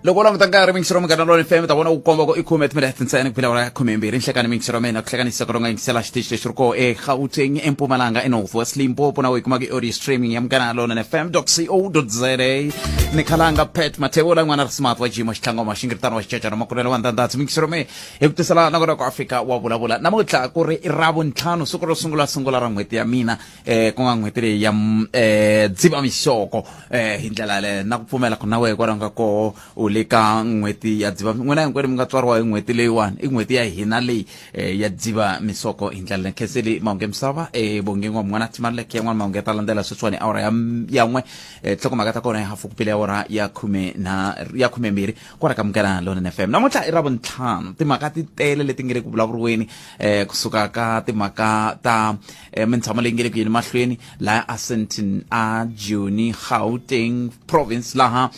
Loko u languta nkarhi mixero Munghana Lonene FM ta vona wu komba ku i khume timinete ntsena ku phela awara ya khumembirhi nhlekani mixero mina ku hlekanisa ku ronga yingisela xitichi lexi ri koho eGauteng, eMpumalanga, eNorth West, Limpopo na u yi kumaka i audio streaming ya Munghana Lonene FM co za. Ni khalanga Pat Mathebula n'wana ri smart wa jima xitlhangoma xingiritano wa xicecana makunene wa ndandhatsi mixero me hi ku tisela na kona ku Afrika wa vulavula namuntlha ku ri Ravuntlhanu, siku ro sungula sungula ra n'hweti ya mina, ku nga n'hweti leyi ya Dzivamisoko. Hi ndlela yaleyo na ku pfumela ku na wehe kwalaho nga koho u le ka n'hweti ya Dziva. N'wina hinkwenu mi nga tswariwa hi n'hweti leyiwani, i n'hweti ya hina leyi ya Dzivamisoko. Hi ndlela leyi khenseli mahungu ya misava bongeni wa mun'wana timaleke yan'wana mahungu ya ta landzela sweswiwani awara ya n'we, tinhlokomhaka ta kona ya hafu ku pele awara ya khume na ya khumembirhi kwala ka Munghana Lonene FM. Namuntlha i Ravuntlhanu, timhaka ti tele leti nge le ku vulavuriweni, kusuka ka timhaka ta mintshamo leyi nge le ku yeni mahlweni laha Asenton a Joni, Gauteng province, laha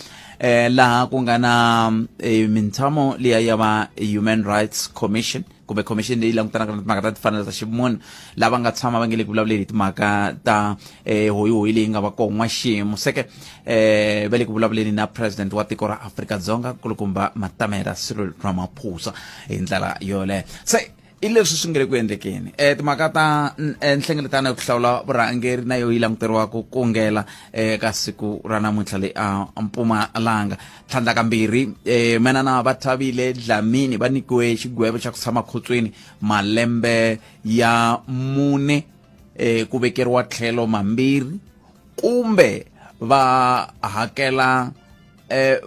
laha ku nga na mintshamo liya ya va Human Rights Commission kumbe commission leyi langutanaka na timhaka ta timfanelo ta ximunhu, lava nga tshama va nge le ku vulavuleni hi timhaka ta hoyihoyi leyi nga va koho n'waxiyimo seke va le ku vulavuleni na president wa tiko ra Afrika-Dzonga, kulukumba Matamela Cyril Ramaphosa. Hi ndlela yoleyo se i leswi swi nge le ku endlekeni. Timhaka ta nhlengeletano ya ku hlawula vurhangeri na yo yi languteriwa ku kungela ka siku ra namuntlha le a Mpumalanga. Tlhandlakambirhi, manana va Thabile Dlamini va nyikiwe xigwevo xa ku tshama khotsweni malembe ya 4, ku vekeriwa tlhelo mambirhi kumbe va hakela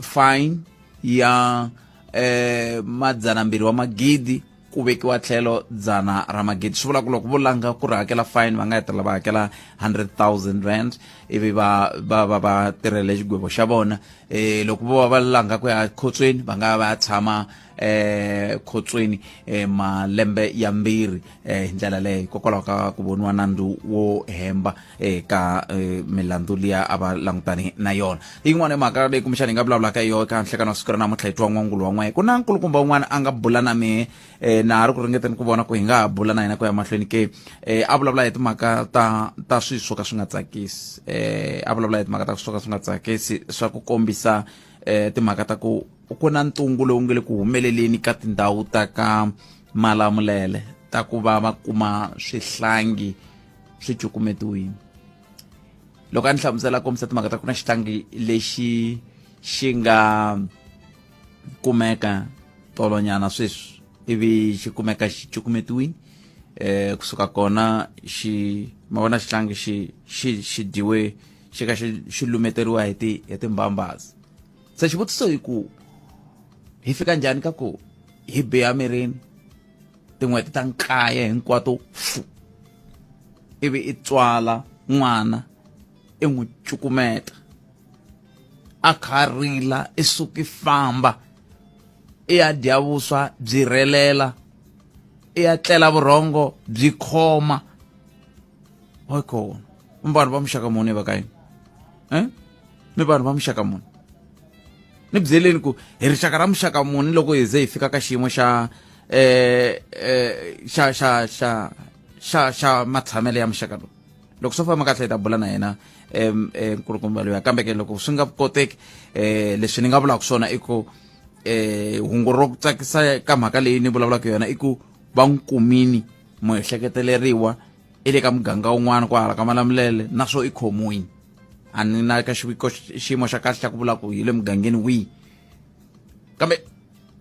fine ya 200 wa magidi, ku vekiwa tlhelo 100 ra magidi. Swi vula ku loko vo langa ku ri hakela fine, va nga hetelela va hakela 100 000 rand ivi va tirhele xigwevo xa vona. Loko vo va va langa ku ya khotsweni, va nga va ya tshama khotsweni malembe ya 2. Hi ndlela leyo, hikokwalaho ka ku voniwa nandzu wo hemba eka milandzu liya a va langutane na yona. Yin'wana mhaka leyi kumbexana hi nga vulavulaka hi yona eka nhlekano wa siku ra namuntlha, hi twa n'wangulo wa n'we, ku na nkulukumba un'wana a nga bula na mehe, na ha ri ku ringeteni ku vona ku hi nga ha bula na yena ku ya mahlweni ke. A vulavula hi timhaka ta swilo swo ka swi nga tsakisi, a vulavula hi timhaka ta swo ka swi nga tsakisi swa ku kombisa timhaka ta ku ku na ntungu lowu nge le ku humeleleni ka tindhawu ta ka Malamulele, ta ku va va kuma swihlangi swi cukumetiwile. Loko a ni hlamusela, kombisa timhaka ta ku na xihlangi lexi xi nga kumeka tolonyana sweswi, ivi xi kumeka xi cukumetiwile, kusuka kona xi ma vona xihlangi xi dyiwe, xi ka xi lumeteriwa hi timbambazi. Se xivutiso hi ku hi fika njhani ka ku hi biha mirini tin'hweti ta 9 hinkwato fu, ivi i tswala n'wana i n'wi cukumeta a kha rila, i suka i famba i ya dya vuswa byi rhelela, i ya tlela vurhongo byi khoma. Hoyikona mi vanhu va muxaka muni va ka yini? Mi vanhu va muxaka muni? Ni byeleni ku hi rixaka ra muxaka muni loko hi ze hi fika ka xiyimo xa eh eh xa xa xa xa xa matshamelo ya muxaka lowu. Loko swo famba kahle hi ta bula na yena nkulukumba luya, kambe ke loko swi nga koteki, leswi ni nga vulaka swona i ku hungu ro tsakisa ka mhaka leyi ni vulavulaka yona i ku va n'wi kumini muehleketeleriwa i le ka muganga wun'wana kwahala ka Malamulele, naswo i khomiwini. A ni na ka xiviko xiyimo xa kahle xa ku vula ku hi le mugangeni wihi, kambe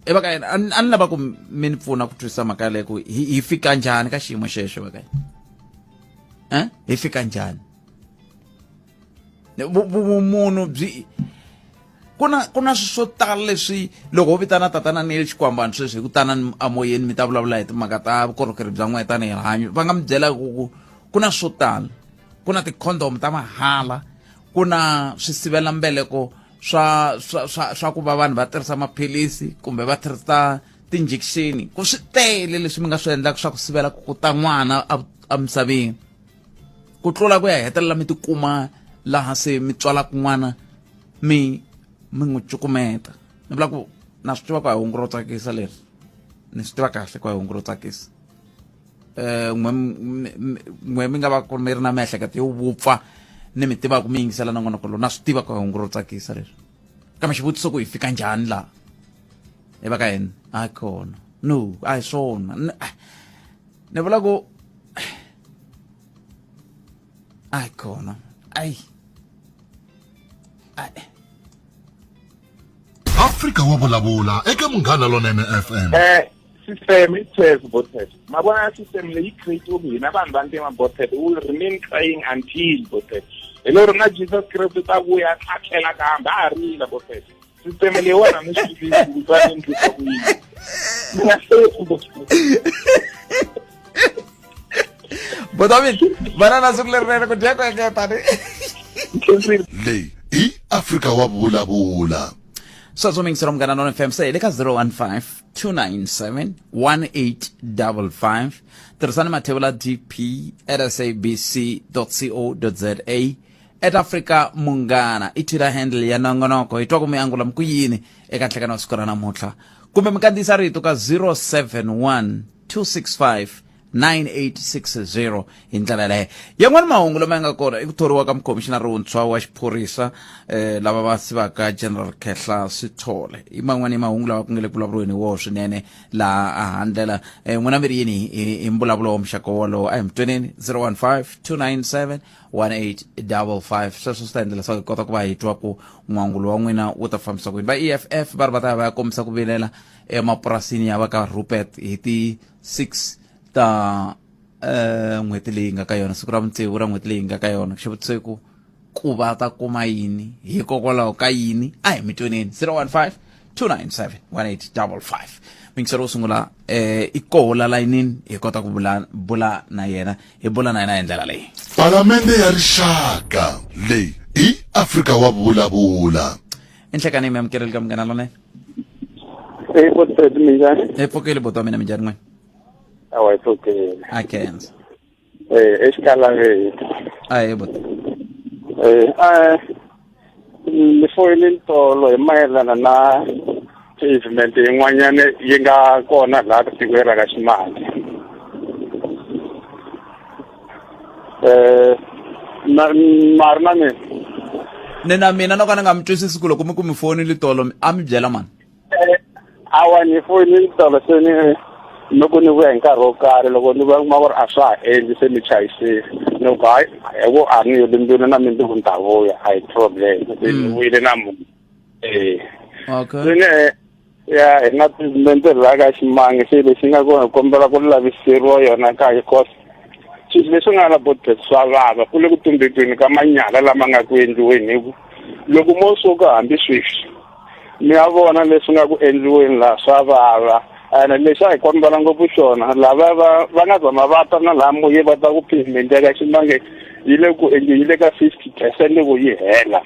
eva ka yena a ni lava ku mi ni pfuna ku twisisa mhaka yaleyo, ku hi fika njhani ka xiyimo xexo va ka yena. Hi fika njhani vumunhu byi ku na swilo swo tala leswi loko ho vitana tatana ni Xikwambani sweswi hi ku tana amoyeni mi ta vulavula hi timhaka ta vukorhokeri bya n'wina tanihi rihanyo, va nga mi byela ku na swo tala, ku na ti-condom ta mahala, ku na swisivelambeleko swa ku va vanhu va tirhisa maphilisi kumbe va tirhisa ti-injection, ku swi tele leswi mi nga swi endlaka swa ku sivela ku ta n'wana emisaveni, ku tlula ku ya hetelela mi tikuma laha se mi tswalaka n'wana mi n'wi cukumeta. Ni vula ku na swi tiva ku a hi hungu ro tsakisa leri, ni swi tiva kahle ku a hi hungu ro tsakisa. N'we mi nga va ku mi ri na miehleketo yo vupfa, ni mi tivaka mi yingisela nongonoko lowu, na swi tiva ku a hi hungu ro tsakisa leri. Kambe xivutiso ku hi fika njhani laha hi va ka yini a kona no a hi swona ni vula ku a hi kona ai ai. Afrika wa vulavula eka Munghana Lonene FM. System itself botet ma vona system leyi create ku hina vanhu va ntima botet we will remain crying until botet hi lero na Jesus Christ ta vuya a tlhela kambe a ha rila botet system leyiwani a ni swi tivi ku va endlisa ku yini ni nga hleki botet. Botamin vana na siku lerinene ku dya ku engeta ni. Leyi i Afrika wa vulavula. Sweswo mingisero Munghana Lona FM se hi le ka 015 297 1855. Tirhisani mathevula dp at sabc co za at Africa Munghana i Twitter handle ya nongonoko. Hi twa ku mi angula mi ku yini eka nhlekano wa siku ra namuntlha, kumbe mi kandziyisa rito ka 071 265 9860 hi ndlela yaleyo. Yan'wana mahungu lama ya nga kona i ku thoriwa ka mukhomixinari wuntshwa wa xiphorisa lava va sivaka General Khehla Sithole. I man'wana ya mahungu lawa ku nge le ku vulavuriweni hi woho swinene laha a handlela. N'wina mi ri yini hi mbulavulo wa muxaka wolowo? A hi mi tweneni 015 297 1855. Sweswo swi ta endla leswaku hi kota ku va hi twa ku n'wangulo wa n'wina wu ta fambisa ku yini. Va EFF va ri va ta ya va ya kombisa ku vilela emapurasini ya va ka Rupert hi ti 6 ta n'hweti leyi nga ka yona, siku ra vutsevu ra n'hweti leyi nga ka yona. Xivutiso i ku ku va ta kuma yini, hikokwalaho ka yini? A hi mi tweneni 015 297 1855. Mingisero wo sungula i koho la layinini, hi kota ku bula na yena, hi bula na yena hi ndlela leyi. Palamende ya Rixaka leyi i Afrika wa vulavula. Enhlekani mi amukeleli ka Munghana Lonene. Hey, boteti minjhani? Hi pfukile buti wa mina, minjhani n'wina? Awa, hi pfukile. A khensa. Exikalangeni. Ahee buti. Ni foyinile tolo hi mayelana na pavement yin'wanyana yi nga kona laha tikweni ra ka Ximati. Na ma ri na mina? Ni na mina, no ka ni nga mi twisisi ku loko mi ku mi fonile tolo a mi byela mani? Awa, ni foyinile tolo se ni loko ni vuya hi nkarhi wo karhi, loko ni va kuma ku ri a swa ha endli se ni chayisile, ni ku hayi, hi ku a ni yoli mbilu na mina ku ni ta vuya, a hi problem, se ni vuyile namuntlha. Okay. Se ni ya hi na pavement laha ka Ximangi, se lexi nga kona hi kombela ku laviseriwa yona ka because swilo leswi nga la Botbet swa vava, ku le ku tumbetweni ka manyala lama nga ku endliweni, hi ku loko mo suka hambi sweswi mi ya vona leswi nga ku endliweni laha swa vava. Ene lexi a hi kombela ngopfu xona, lava va nga zama va ta na laha moyeni va ta ku pavement ya ka Ximangi yi le ku endliweni, yi le ka 50% ku yi hela,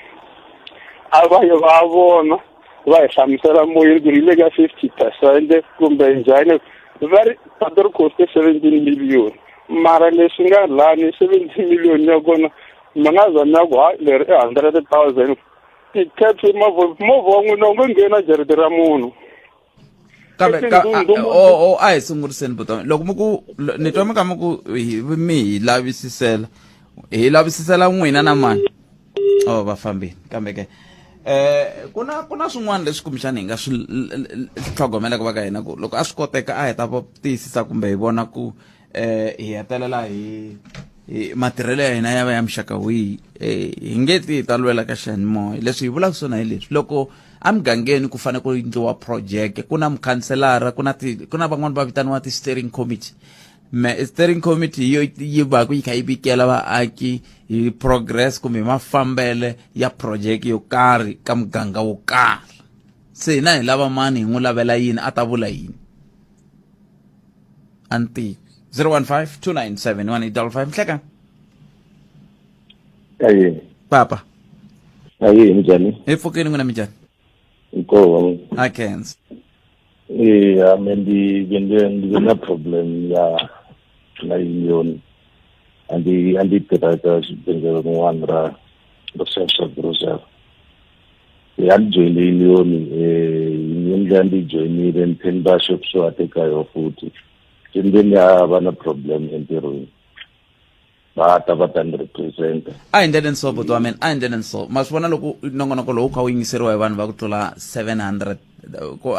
a va yi va vona va hi hlamusela moyeni ku ri yi le ka 50% kumbe njhani. Va ri patu ri coste 17 million, mara leswi nga lani 17 million ya kona mi nga za mi ya ku hayi leri i 100,000 ti-tax movha movha wa n'wina wu nge ngheni jariti ra munhu. Kambe ka o a hi sunguriseni buti, loko mi ku ni twa mi ka mi ku mi hi lavisisela, hi lavisisela n'wina na mani? Oh, va fambini. Kambe ke ku na swin'wana leswi kumbexana hi nga swi tlhogomelaka va ka hina, ku loko a swi koteka a hi ta tiyisisa kumbe hi vona ku hi hetelela hi matirhelo ya hina ya va ya muxaka wihi. Hi nge ti hi ta lwela ka xiyanimoya. Leswi hi vulaka swona hi leswi, loko emugangeni ku fanele ku endliwa project, ku na mukhanselara, ku na ti ku na van'wani va vitaniwa ti-steering committee. Me steering committee hi yo yi va ku yi kha yi vikela vaaki hi progress kumbe hi mafambele ya project yo karhi ka muganga wo karhi. Se hina hi lava mani, hi n'wi lavela yini, a ta vula yini? A ni tivi. 015 297 1855. Nhleka. Aye. Papa. Aye, minjhani? Hi pfukeni, n'wina minjhani? Inkovo. A khensa. Eh, ame ndi ndi ndi na problem ya na union. Andi tirha ka xibedhlele rin'wana ra ra xavisa grocery. Ya ni joyine union, union leyi a ndzi yi joyinile ni tlhela ni va xopisiwa eka yona futhi. Se ni ve ni ya va na problem entirhweni. Va ta va ta ni representa. A hi ndleleni so, buti wa mina, a hi ndleleni so. Ma swi vona loko nongonoko lowu kha wu yingiseriwa hi vanhu va ku tlula 700,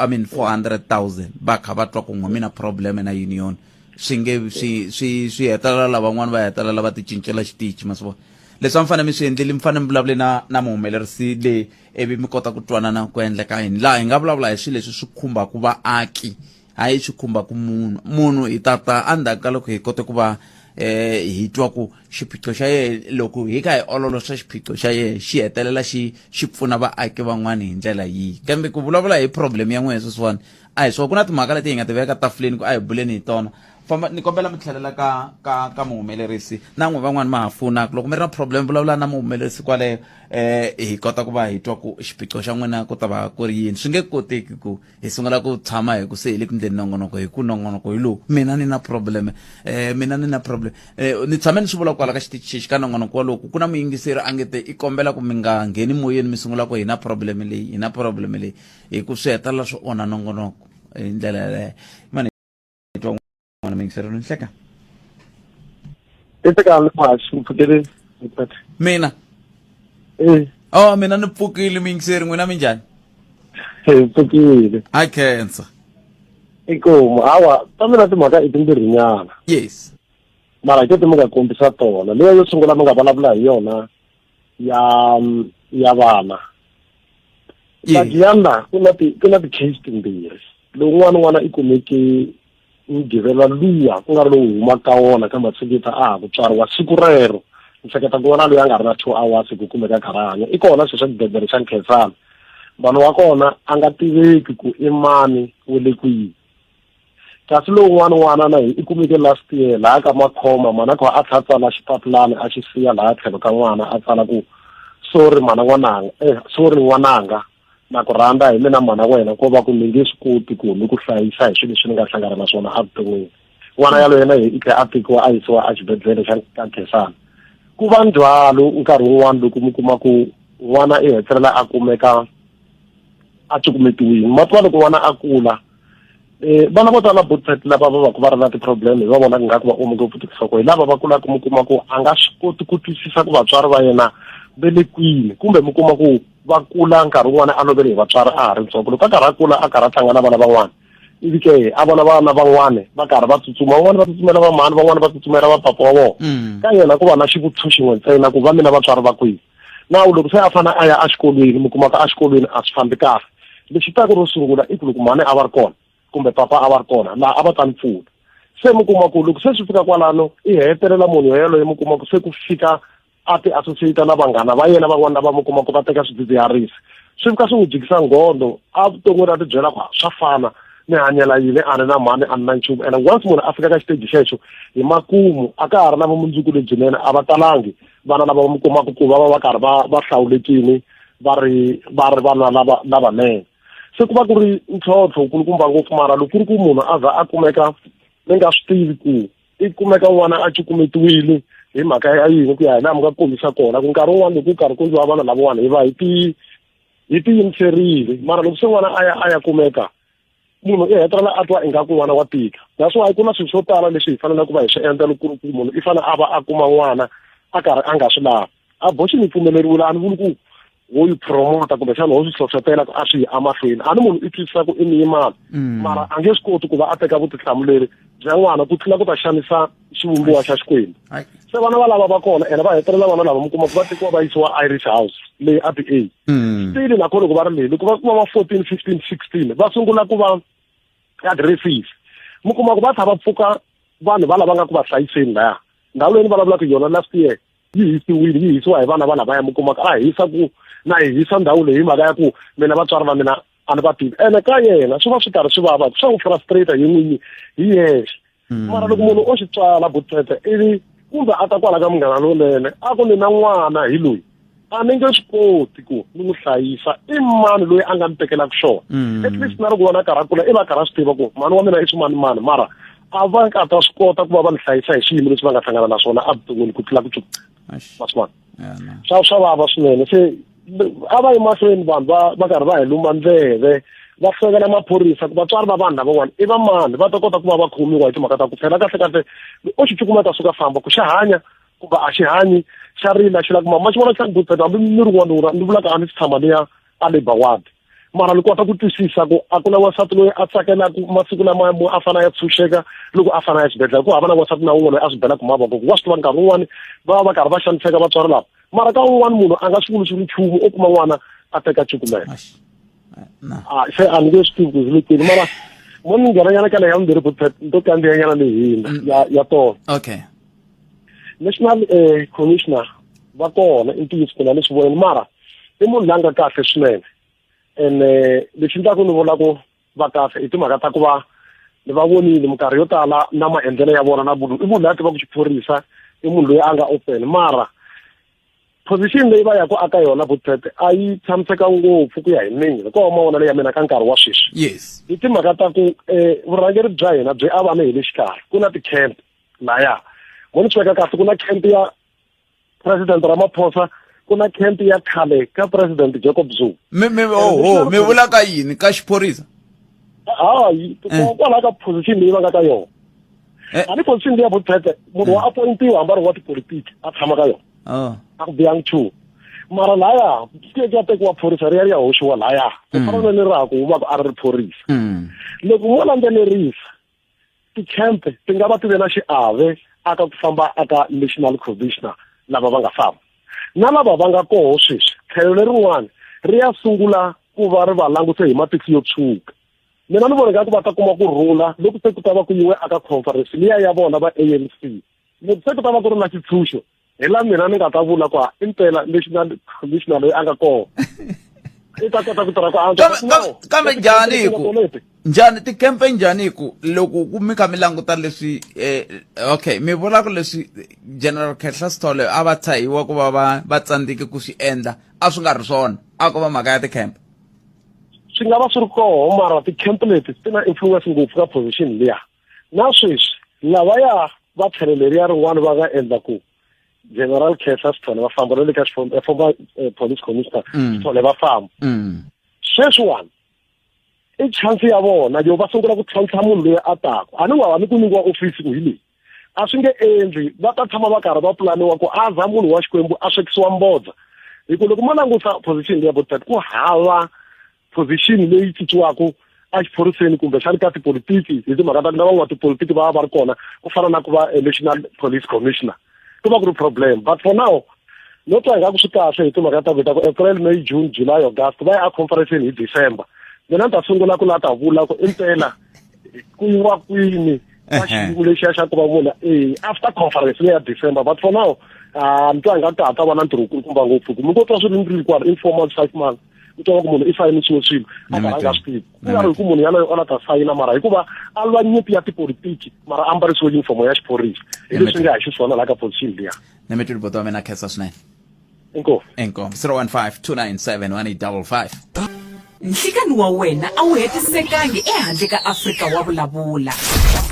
I mean 400,000, va kha va twa ku n'we mi na problem na union, swi nge swi swi swi hetelela lavan'wana va hetelela va ti cincela xitichi. Ma swi vona leswi a mi fanele mi swi endlile, mi fanele mi vulavule na muhumelerisi le, ivi mi kota ku twanana ku endleka yini. Laha hi nga vulavula hi swilo leswi swi khumbaka vaaki, hayi swi khumbaka munhu. Munhu hi tata endzhaku ka loko hi kote ku va hi twa ku xiphiqo xa yena, loko hi kha hi ololoxa xiphiqo xa yena, xi hetelela xi pfuna vaaki van'wana hi ndlela yihi. Kambe ku vulavula hi problem ya n'wina sweswiwani a hi swona. Ku na timhaka leti hi nga ti veka tafuleni ku a hi buleni hi tona. Famba, ni kombela mi tlhelela ka muhumelerisi na n'we van'wani ma ha fonaka. Loko mi ri na problem, vulavula na muhumelerisi kwaleyo, hi kota ku va hi twa ku xiphiqo xa n'wina ku ta va ku ri yini. Swi nge koteki ku hi sungula ku tshama hi ku se hi le ku ndleni nongonoko, hi ku nongonoko hi lowu, mina ni na problem, mina ni na problem. Ni tshame ni swi vula kwala ka xitichi xexi ka nongonoko wa loku ku na muyingiseri a nge te i kombela ku mi nga ngheni moyeni mi sungula ku hi na problem leyi, hi na problem leyi, hi ku swi hetelela swi onha nongonoko hi ndlela yaleyo. Mani twa n'wana muyingiseri ni hleka. Nhlekanhi muhaxi, mi pfukele? Mina? Eh. Oh, mina ni pfukile, muyingiseri. N'wina minjhani? Hi pfukile. A khensa. Inkomu. Hawa, ta mina timhaka i timbirhinyana. Yes. Mara ke ti mi nga kombisa tona. Leya yo sungula mi nga vulavula hi yona ya vana. Lagiyana ku na ti-case timbirhi. Lowun'wana n'wana i kumeke mugqivela luwa ku nga ri lowu humaka wona ka matshikita a ha ku tswariwa siku rero. Ni hleketa ku vona loyi a nga ri na 2 hours ku kumeka karhi a hanya i kona sweswi xibedhlele xa Nkhensani. Vanhu wa kona a nga tiveki ku i mani, wa le kwihi. Kasi lowun'wana n'wana na hi i kumeke last year laha ka Makhoma, mana kha a tlha a tsala xipapilani a xi siya laha tlhelo ka n'wana, a tsala ku sorry mana n'wananga, sorry n'wananga, na ku rhandza hi mina mana wena, ko va ku ni nge swi koti ku ni ku hlayisa hi swilo leswi ni nga hlangana na swona evuton'wini. N'wana yaloye na i tlhela a tekiwa a yisiwa exibedhlele xa ka Nkhensani. Ku va ndzhwalo nkarhi wun'wani loko mi kuma ku n'wana i hetelela a kumeka a cukumetiwile. Ma tiva loko n'wana a kula, vana vo tala botpet lava va va ku va ri na ti-problem, hi va vona nga ku va ome ngopfu tinhloko, hi lava va kulaka mi kuma ku a nga swi koti ku twisisa ku vatswari va yena ve le kwini, kumbe mi kuma ku va kula nkarhi wun'wana a lovele hi vatswari a ha ri ntsongo. Loko a karhi a kula, a karhi a tlanga na vana van'wana, ivi ke a vona vana van'wana va karhi va tsutsuma, van'wana va tsutsumela va mhani, van'wana va tsutsumela va papa wa vona. Ka yena ku va na xivutiso xin'we ntsena, ku va mina vatswari va kwihi? Nawu loko se a fane a ya exikolweni, mi kuma ku exikolweni a swi fambi kahle. Lexi taku ro sungula i ku loko mhani a va ri kona kumbe papa a va ri kona laha, a va ta ni pfuna. Se mi kuma ku loko se swi fika kwalano, i hetelela munhu yaloye mi kuma ku se ku fika a ti associate na vanghana va yena van'wana lava mi kuma ku va teka swidzidziharisi, swi fika swi n'wi jikisa nghondo evuton'wini, a ti byela ku swa fana, ni hanyela yini, a ni na mhani, a ni na nchumu. Ene once munhu a fika ka xiteji xexo, hi makumu a ka ha ri na vumundzuku lebyinene. A va talangi vana lava mi kumaka ku va va va karhi va hlawulekile, va ri vana lava lavanene. Se ku va ku ri ntlhontlho wukulukumba ngopfu. Mara loko ku ri ku munhu a za a kumeka mi nga swi tivi ku i kumeka n'wana a cukumetiwile hi mhaka ya yini, ku ya hi laha mi nga kombisa kona ku nkarhi wun'wana loko ku karhi ku ndliwa vana lavawani, hi va hi tiyimiserile. Mara loko se n'wana a ya kumeka, munhu i hetelela a twa ingaku n'wana wa tika. That's why ku na swilo swo tala leswi hi faneleke ku va hi swi endla loko ku ri ku munhu i fanele a va a kuma n'wana a karhi a nga swi lavi. Abortion yi pfumeleriwile, a ni vuli ku wo yi promota kumbexana wo swi hlohlotela ku a swi yi emahlweni. A ni munhu i twisisa ku i miyimana, mara a nge swi koti ku va a teka vutihlamuleri bya n'wana ku tlula ku ta xanisa xivumbiwa xa Xikwembu. Se vana va lava va kona, ene va hetelela vana lava mi kuma ku va tekiwa va yisiwa Irish House leyi a ti a still nakona loko va ri leyi, loko va kuma va 14, 15, 16, va sungula ku va aggressive. Mi kuma ku va tlha va pfuka vanhu va lava nga ku va hlayiseni laya ndhawu leyi ni vulavulaka yona. Last year yi hisiwile, yi hisiwa hi vana va lavaya. Mi kuma ku a hisa ku na hi hisa ndhawu leyi hi mhaka ya ku mina vatswari va mina a ni va tivi. Ene ka yena swi va swi karhi swi vava, swa n'wi frustrate hi n'winyi hi yexe. Mara loko munhu o xi tswala butete, ivi kumbe a ta kwala ka Munghana Lowunene a ku ni na n'wana hi loyi, a ni nge swi koti ku ni n'wi hlayisa, i mani loyi a nga ni tekelaka xona? At least na loko vona karhi a kula, i va karhi a swi tiva ku mhani wa mina i swimanimani, mara a va nga ta swi kota ku va va ni hlayisa hi swiyimo leswi va nga hlangana na swona evuton'wini ku tlula ku Eish. Ma swi vona? Yeah, no. Swa vava swinene. Se a va yi mahlweni vanhu va karhi va hi luma ndleve, va hlekela maphorisa ku vatswari va vanhu lavan'wana i va mani, va ta kota ku va va khomiwa hi timhaka ta ku phela kahle kahle o xi cukumeta suka famba ku xa hanya. Kumbe a xi hanyi xa rila xi lava ku mama xi vona xa ni hambi ni ri n'wanuna ni vulaka a ni si tshama ni ya a labour ward mara ni kota ku twisisa ku a ku na wansati loyi a tsakelaka masiku lama mo a fanele a ya tshunxeka loko a fanele a ya xibedhlele ku hava na wansati na wun'we loyi a swi belaka mavoko ku wa swi tiva nkarhi wun'wani va va va karhi va xaniseka vatswari lava mara ka un'wana munhu a nga swi vuli swi ri nchumu o kuma n'wana a teka cukumela a se a ni nge swi tivi ku swi le kwini mara mo ni nghenanyana ka leya vumbirhi butpet ni to kandziyanyana leyi hina ya tona. Okay. National commissioner va kona i ntiyiso ku na ni swi voneni mara i munhu la nga kahle swinene ene lexi ndlaku ni vula ku va kahle i timhaka ta ku va ni va vonile minkarhi yo tala na maendlelo ya vona na munhu i munhu loyi a tivaka xiphorisa i munhu loyi a nga open mara position leyi va yaka aka yona butete a yi tshamiseka ngopfu ku ya hi mina hikuva mavonelo ya mina ka nkarhi wa sweswi. Yes. Hi timhaka ta ku vurhangeri bya hina byi avane hi le xikarhi ku na ti-camp laya mo ni swi veka kahle ku na camp ya President Ramaphosa ku na camp ya khale ka President Jacob Zuma. Mi oho mi vula ka yini ka xiphorisa? Hayi, kwalaho ka position leyi va nga ka yona. A ni position leyi ya vutete munhu wa appointiwa hambi a ri wa tipolitiki a tshama ka yona. A ku biyangi nchumu mara laya ku ya tekiwa phorisa ri ya ri ya hoxiwa laya ku fana na leri ha ku humaka a ri ri phorisa. Loko mo landzelerisa ti-camp ti nga va ti ve na xiave aka ku famba aka national commissioner lava va nga famba na lava va nga koho sweswi tlhelo lerin'wani ri ya sungula ku va ri va langute hi matihlo yo tshuka. Mina ni vona ingaku va ta kuma ku rhula loko se ku ta va ku yiwe aka conference liya ya vona va ANC loko se ku ta va ku ri na xitshunxo hi la mina ni nga ta vula ku i mpela national commissioner loyi a nga kona i ta kota ku tirha ku antswa. Kambe njhani ku njhani tikempe njhani ku loko ku mi kha mi languta leswi okay mi vula ku leswi General Khehla Sithole a va tshahiwa ku va va tsandzeke ku swi endla a swi nga ri swona a ko va mhaka ya tikempe? Swi nga va swi ri koho mara tikempe leti ti na influence ngopfu ka position liya na sweswi lavaya va tlhelo leriya rin'wana va nga endla ku General Khehla Sithole va famba na le ka former police commissioner Sithole va famba. Sweswiwani i chance ya vona yo va sungula ku tlhontlha munhu loyi a taku a ni nga ni ku nyikiwa ofisi ku hi leyi a swi nge endli va ta tshama va karhi va pulaniwa ku a za munhu wa Xikwembu a swekisiwa mbodza hi ku loko mo languta position ya Botpet ku hava position leyi cinciwaka exiphoriseni kumbexani ka tipolitiki hi timhaka ta ku na van'watipolitiki va va ri kona ku fana na ku va national police commissioner ku va ku ri problem. But for now no twa ingaku swi kahle hi timhaka ta ku ta ku April, May, June, July, August va ya a conference hi December. Mina ni ta sungula ku la ta vula ku impela ku yiwa kwini ka xiyimo lexiya xa ku va vula after conference leya December. But for now ni twa ingaku ta ha ta va na ntirho wukulukumba ngopfu ku mi ngo twa swi ri kwala in 4 months, 5 months u twa ku munhu i sayinisiwe swilo a karhi a nga swi tivi ku nga ri hi ku munhu yaloye o la ta sayina mara hikuva a lwa nyimpi ya tipolitiki mara a ambarisiwe uniform ya xiphorisa hi leswi nga hi xiswona laha ka position liya. Ni mi twile buti wa mina, khensa swinene. Inkomu. Inkomu. 015 297 1855. Nhlikani wa wena a wu hetisekangi ehandle ka Afrika wa vulavula.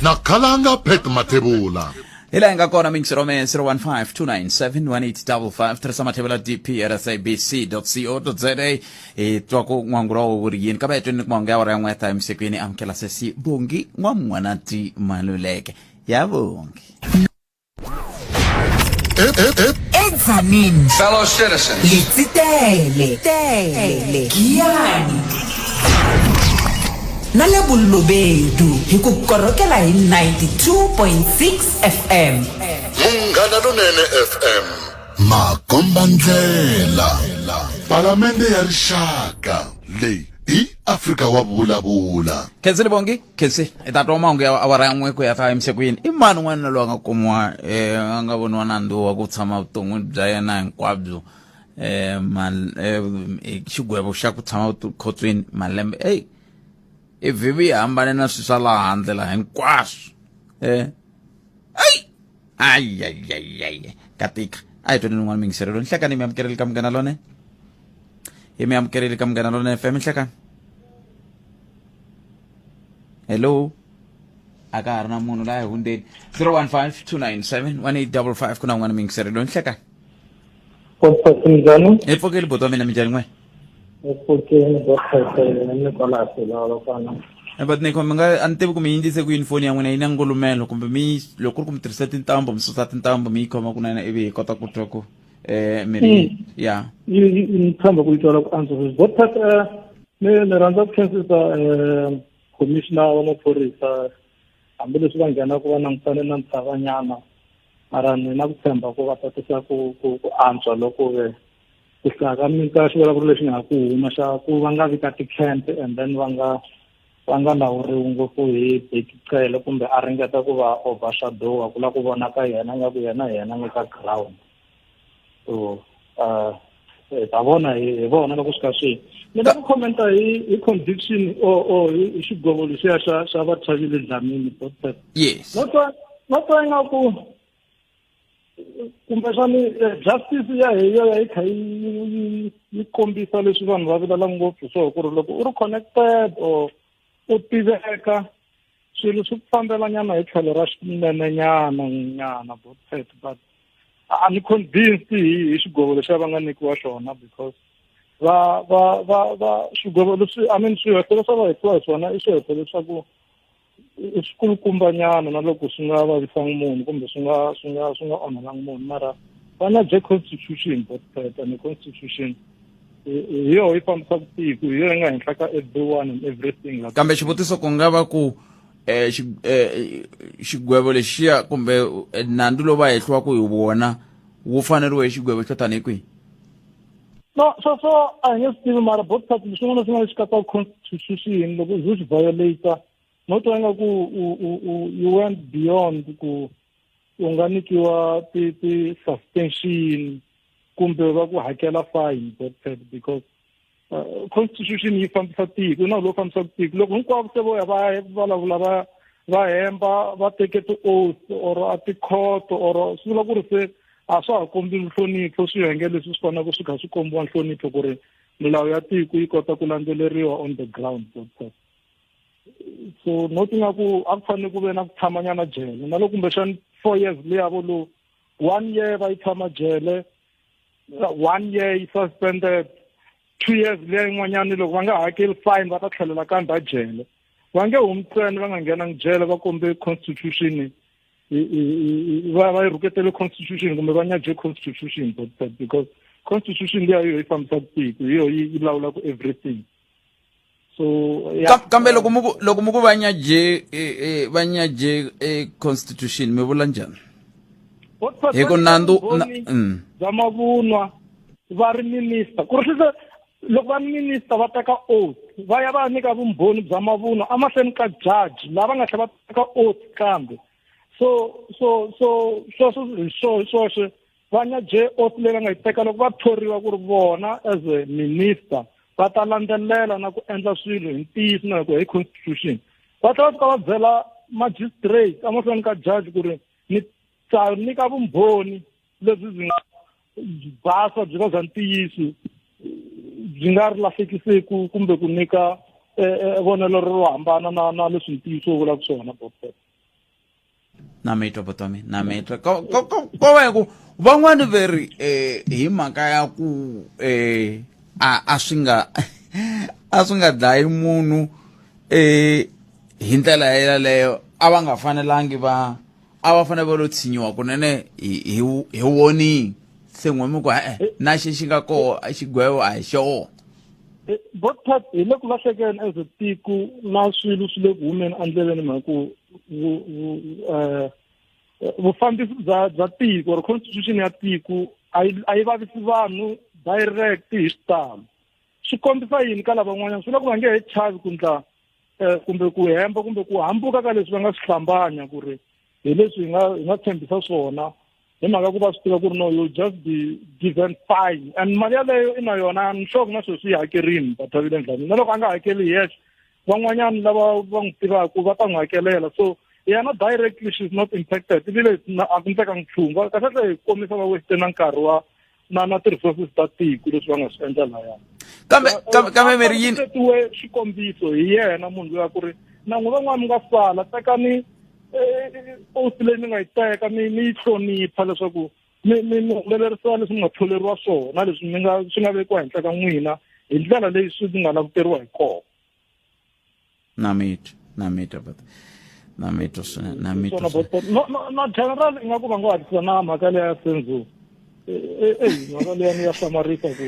Na khalanga Pat Mathebula. Hi laha hi nga kona mingisero me 015 297 1855 tirhisa mathebula dp at sabc co za hi twa ku n'wangu wa wu ri yini kambe hi tweni ku mahungu ya awara ya n'we ta emisekweni amukela sesi Bongi n'wam'wanati Maluleke ya Bongi. Edzaneng. Fellow citizens. Letsitele. Giyani. Na le Bolobedu hi ku korhokela hi 92.6 FM. Munghana Lonene FM. Makombandlela. Palamende ya Rixaka. Leyi i Afrika wa vulavula. Khensile Bongi, khensi i ta twa mahungu ya awara ya n'we ku ya ta emisekweni. I mani n'wana loyi a nga kumiwa a nga voniwa nandzu wa ku tshama vuton'wini bya yena hinkwabyo xigwevo xa ku tshama khotsweni malembe eyi i vhivi yi hambane na swilo swa laha handle laha hinkwaswo ayi ayayayay katika a hi tweni n'wana mingiserelo nhlekani mi amukeleli ka Munghana Lone hi mi amukeleli ka Munghana Lone FM nhlekani. Hello, a ka ha ri na munhu laha hi hundzeni 015 297 1855 ku na un'wana mingiserelo nhlekani. Minjhani? Hi pfukile buti wa mina, minjhani n'we? Hi pfukile, botete ni kwala Shilolo kwala. But ni mi nga a ni tivi ku mi yindzise ku yini foni ya n'wina yi na ngulumelo kumbe mi loko ku ri ku mi tirhisa tintambu mi susa tintambu mi yi khoma kunene ivi hi kota ku twa ku mi ri ya. Ni tshemba ku yi twala ku antswa sweswi. Botpat, ni ni rhandza ku khensisa commissioner wa maphorisa, hambileswi va nghenaka va langutane na ntshavanyana, mara ni na ku tshemba ku va tatisa ku ku ku antswa loko ve ku hlaya ka mi ka xivulavulo lexi nga ha ku huma xa ku va nga vi ka ti-camp and then va nga lawuriwi ngopfu hi Bheki Cele, kumbe a ringeta ku va overshadowa ku la ku vona ka yena nga ku yena hi yena nga ka ground. So hi ta vona hi vona loko swi ka swi ni la ku commenta hi conviction or hi xigwevo lexiya xa Vathavile Dlamini, Botpet. Yes. No twa ingaku kumbexani justice ya hi yo ya yi kha yi kombisa leswi vanhu va vilela ngopfu swo, ku ri loko u ri connected or u tiveka, swilo swi ku fambelanyana hi tlhelo ra xinenenyana nyana, Botpet. But a ni convinced hi xigwevo lexiya va nga nyikiwa xona, because va xigwevo leswi, I mean, swihehlo leswi va hehliwa hi swona i swihehlo leswaku i swikulukumbanyana, na loko swi nga vavisangi munhu kumbe swi nga onhelangi munhu, mara va na je constitution, Botpet, and constitution hi yoho yi fambisaka tiko, hi yo yi nga henhla ka everyone and everything. Kambe xivutiso ku nga va ku xigwevo lexiya kumbe nandzu lowu va hehliwaka hi wona wu faneriwe hi xigwevo xo tanihi kwihi? No, sweswo a hi nge swi tivi, mara Botpat, xin'wana na xin'wana lexi katsaka constitution, loko u xi violate, no twa ingaku u you went beyond ku u nga nyikiwa ti suspension kumbe va ku hakela fine, Botpat, because constitution yi fambisa tiko, i nawu lowu fambisaka tiko. Loko hinkwavo se vo ya va vulavula, va hemba, va teke ti-oath or a tikhoto or swi vula ku ri se a swa ha kombi nhlonipho swiyenge leswi swi faneleke swi kha swi kombiwa nhlonipho, ku ri milawu ya tiko yi kota ku landzeleriwa on the ground, Botpat. So no ti nga ku a ku fanele ku ve na ku tshamanyana jele, na loko kumbexani 4 years liya vo lowu, one year va yi tshama jele, one year yi suspended, 2 years liya yin'wanyani loko va nga hakeli fine va ta tlhelela kambe a jele. Va nge humi ntsena va nga nghenangi jele va kombe constitution, va yi rhuketele constitution kumbe va nyaje constitution, because constitution liya yo yi fambisaka tiko, hi yo yi lawulaka everything. So yeah. Kambe loko muku va nyaje constitution, mi vula njhani hi ku nandzu? Bya mavunwa va ri minister, ku ri swise loko va minister va teka oath, va ya va nyika vumbhoni bya mavunwa emahlweni ka judge lava nga tlhela va teka oath kambe. So sweswo hi swoxe va nyaje oath leyi va nga yi teka loko va thoriwa, ku ri vona as a minister va ta landzelela na ku endla swilo hi ntiyiso na hi ku hi constitution. Va tlhela va fika va byela magistrate emahlweni ka judge ku ri ni ta nyika vumbhoni lebyi byi nga basa, byi va bya ntiyiso, byi nga ri lahlekisiku kumbe ku nyika vonelo ro hambana na leswi ntiyiso wu vulaka swona, Botpet. Na mitwa, botomi, na mitwa. Ko va hi ku van'wani ve ri hi mhaka ya ku a swi nga dlayi munhu hi ndlela yeleyo, a va nga fanelangi, va a va fanele va lo tshinyiwa kunene hi warning. Se n'we mi ku e-e, na xi nga koho xigwevo a hi xoho. Botpat, hi le ku lahlekeni as a tiko na swilo swi le ku humeni endleleni, mhaka ku vufambisi bya tiko or constitution ya tiko a yi vavisi vanhu direct hi xitalo. Swi kombisa yini ka lavan'wanyana? Swi vula ku va nge he chavi ku ndla kumbe ku hemba kumbe ku hambuka ka leswi va nga swi hlambanya ku ri hi leswi hi nga tshembisa swona, hi mhaka ku va swi tiva ku ri no, you just be given fine and mali yaleyo i na yona. Ni sure ku na sweswi yi hakerini Bathavile Dlamini, na loko a nga hakeli hi yexe, van'wanyana lava va n'wi tivaka va ta n'wi hakelela. So yena directly she's not impacted, ebile a ku ndlekangi nchumu. Kahlekahle hi komisa va waste na nkarhi wa na ti-resources ta tiko leswi va nga swi endla laya. Kambe mi ri yini? Setiwe xikombiso hi yena munhu loyi a ku ri na n'wi van'wana mi nga sala tekani oath leyi mi nga yi teka, mi yi hlonipha, leswaku mi humelerisa leswi mi nga tholeriwa swona, leswi mi nga swi nga vekiwa henhla ka n'wina hi ndlela leyi swi nga languteriwa hi kona. Na mi twa na mi twa but na mi twa swinene na mi twa Swona swinene. bot no no no general ingaku va ngo hatlisa na mhaka leya Senzo eyi mhaka leyani ya hlamarisa ku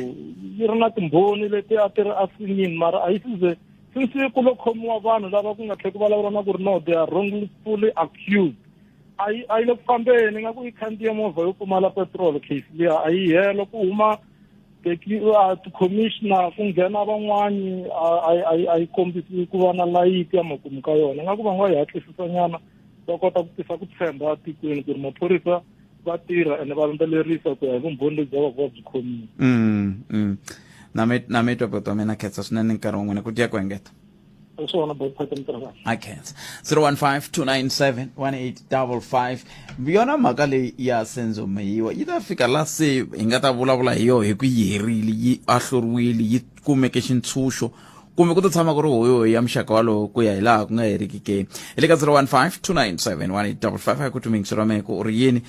yi ri na timbhoni leti a ti ri asinini mara a yi size since ku lo khomiwa vanhu lava ku nga tlhe ku vulavula na ku ri no they are wrongfully accused a yi a yi le ku fambeni ingaku yi khandziye movha yo pfumala petrol case liya a yi helo ku huma ti-commissioner ku nghena van'wani a yi kombisi ku va na layiti ya makumu ka yona nga ku va nga yi hatlisisa nyana va kota ku tisa ku tshemba etikweni ku ri maphorisa va tirha ene va landzelerisa ku ya hi vumbhoni lebyi va va byi khomile Na mi na mi twa buti wa mina khensa swinene nkarhi wa n'wina ku dya ku engeta hi swona botphata mi tirha kahle I can't. 015-297-1855. Yona mhaka leyi ya Senzo Meyiwa yi ta fika la se hi nga ta vulavula hi yoho hi ku yi herile yi ahluriwile yi kumeke xintshunxo kumbe ku ta tshama ku ri hoyohoyo ya muxaka walowo ku ya hi laha ku nga heriki ke hi le ka 015-297-1855 a ku twi ra mehe ku u ri yini um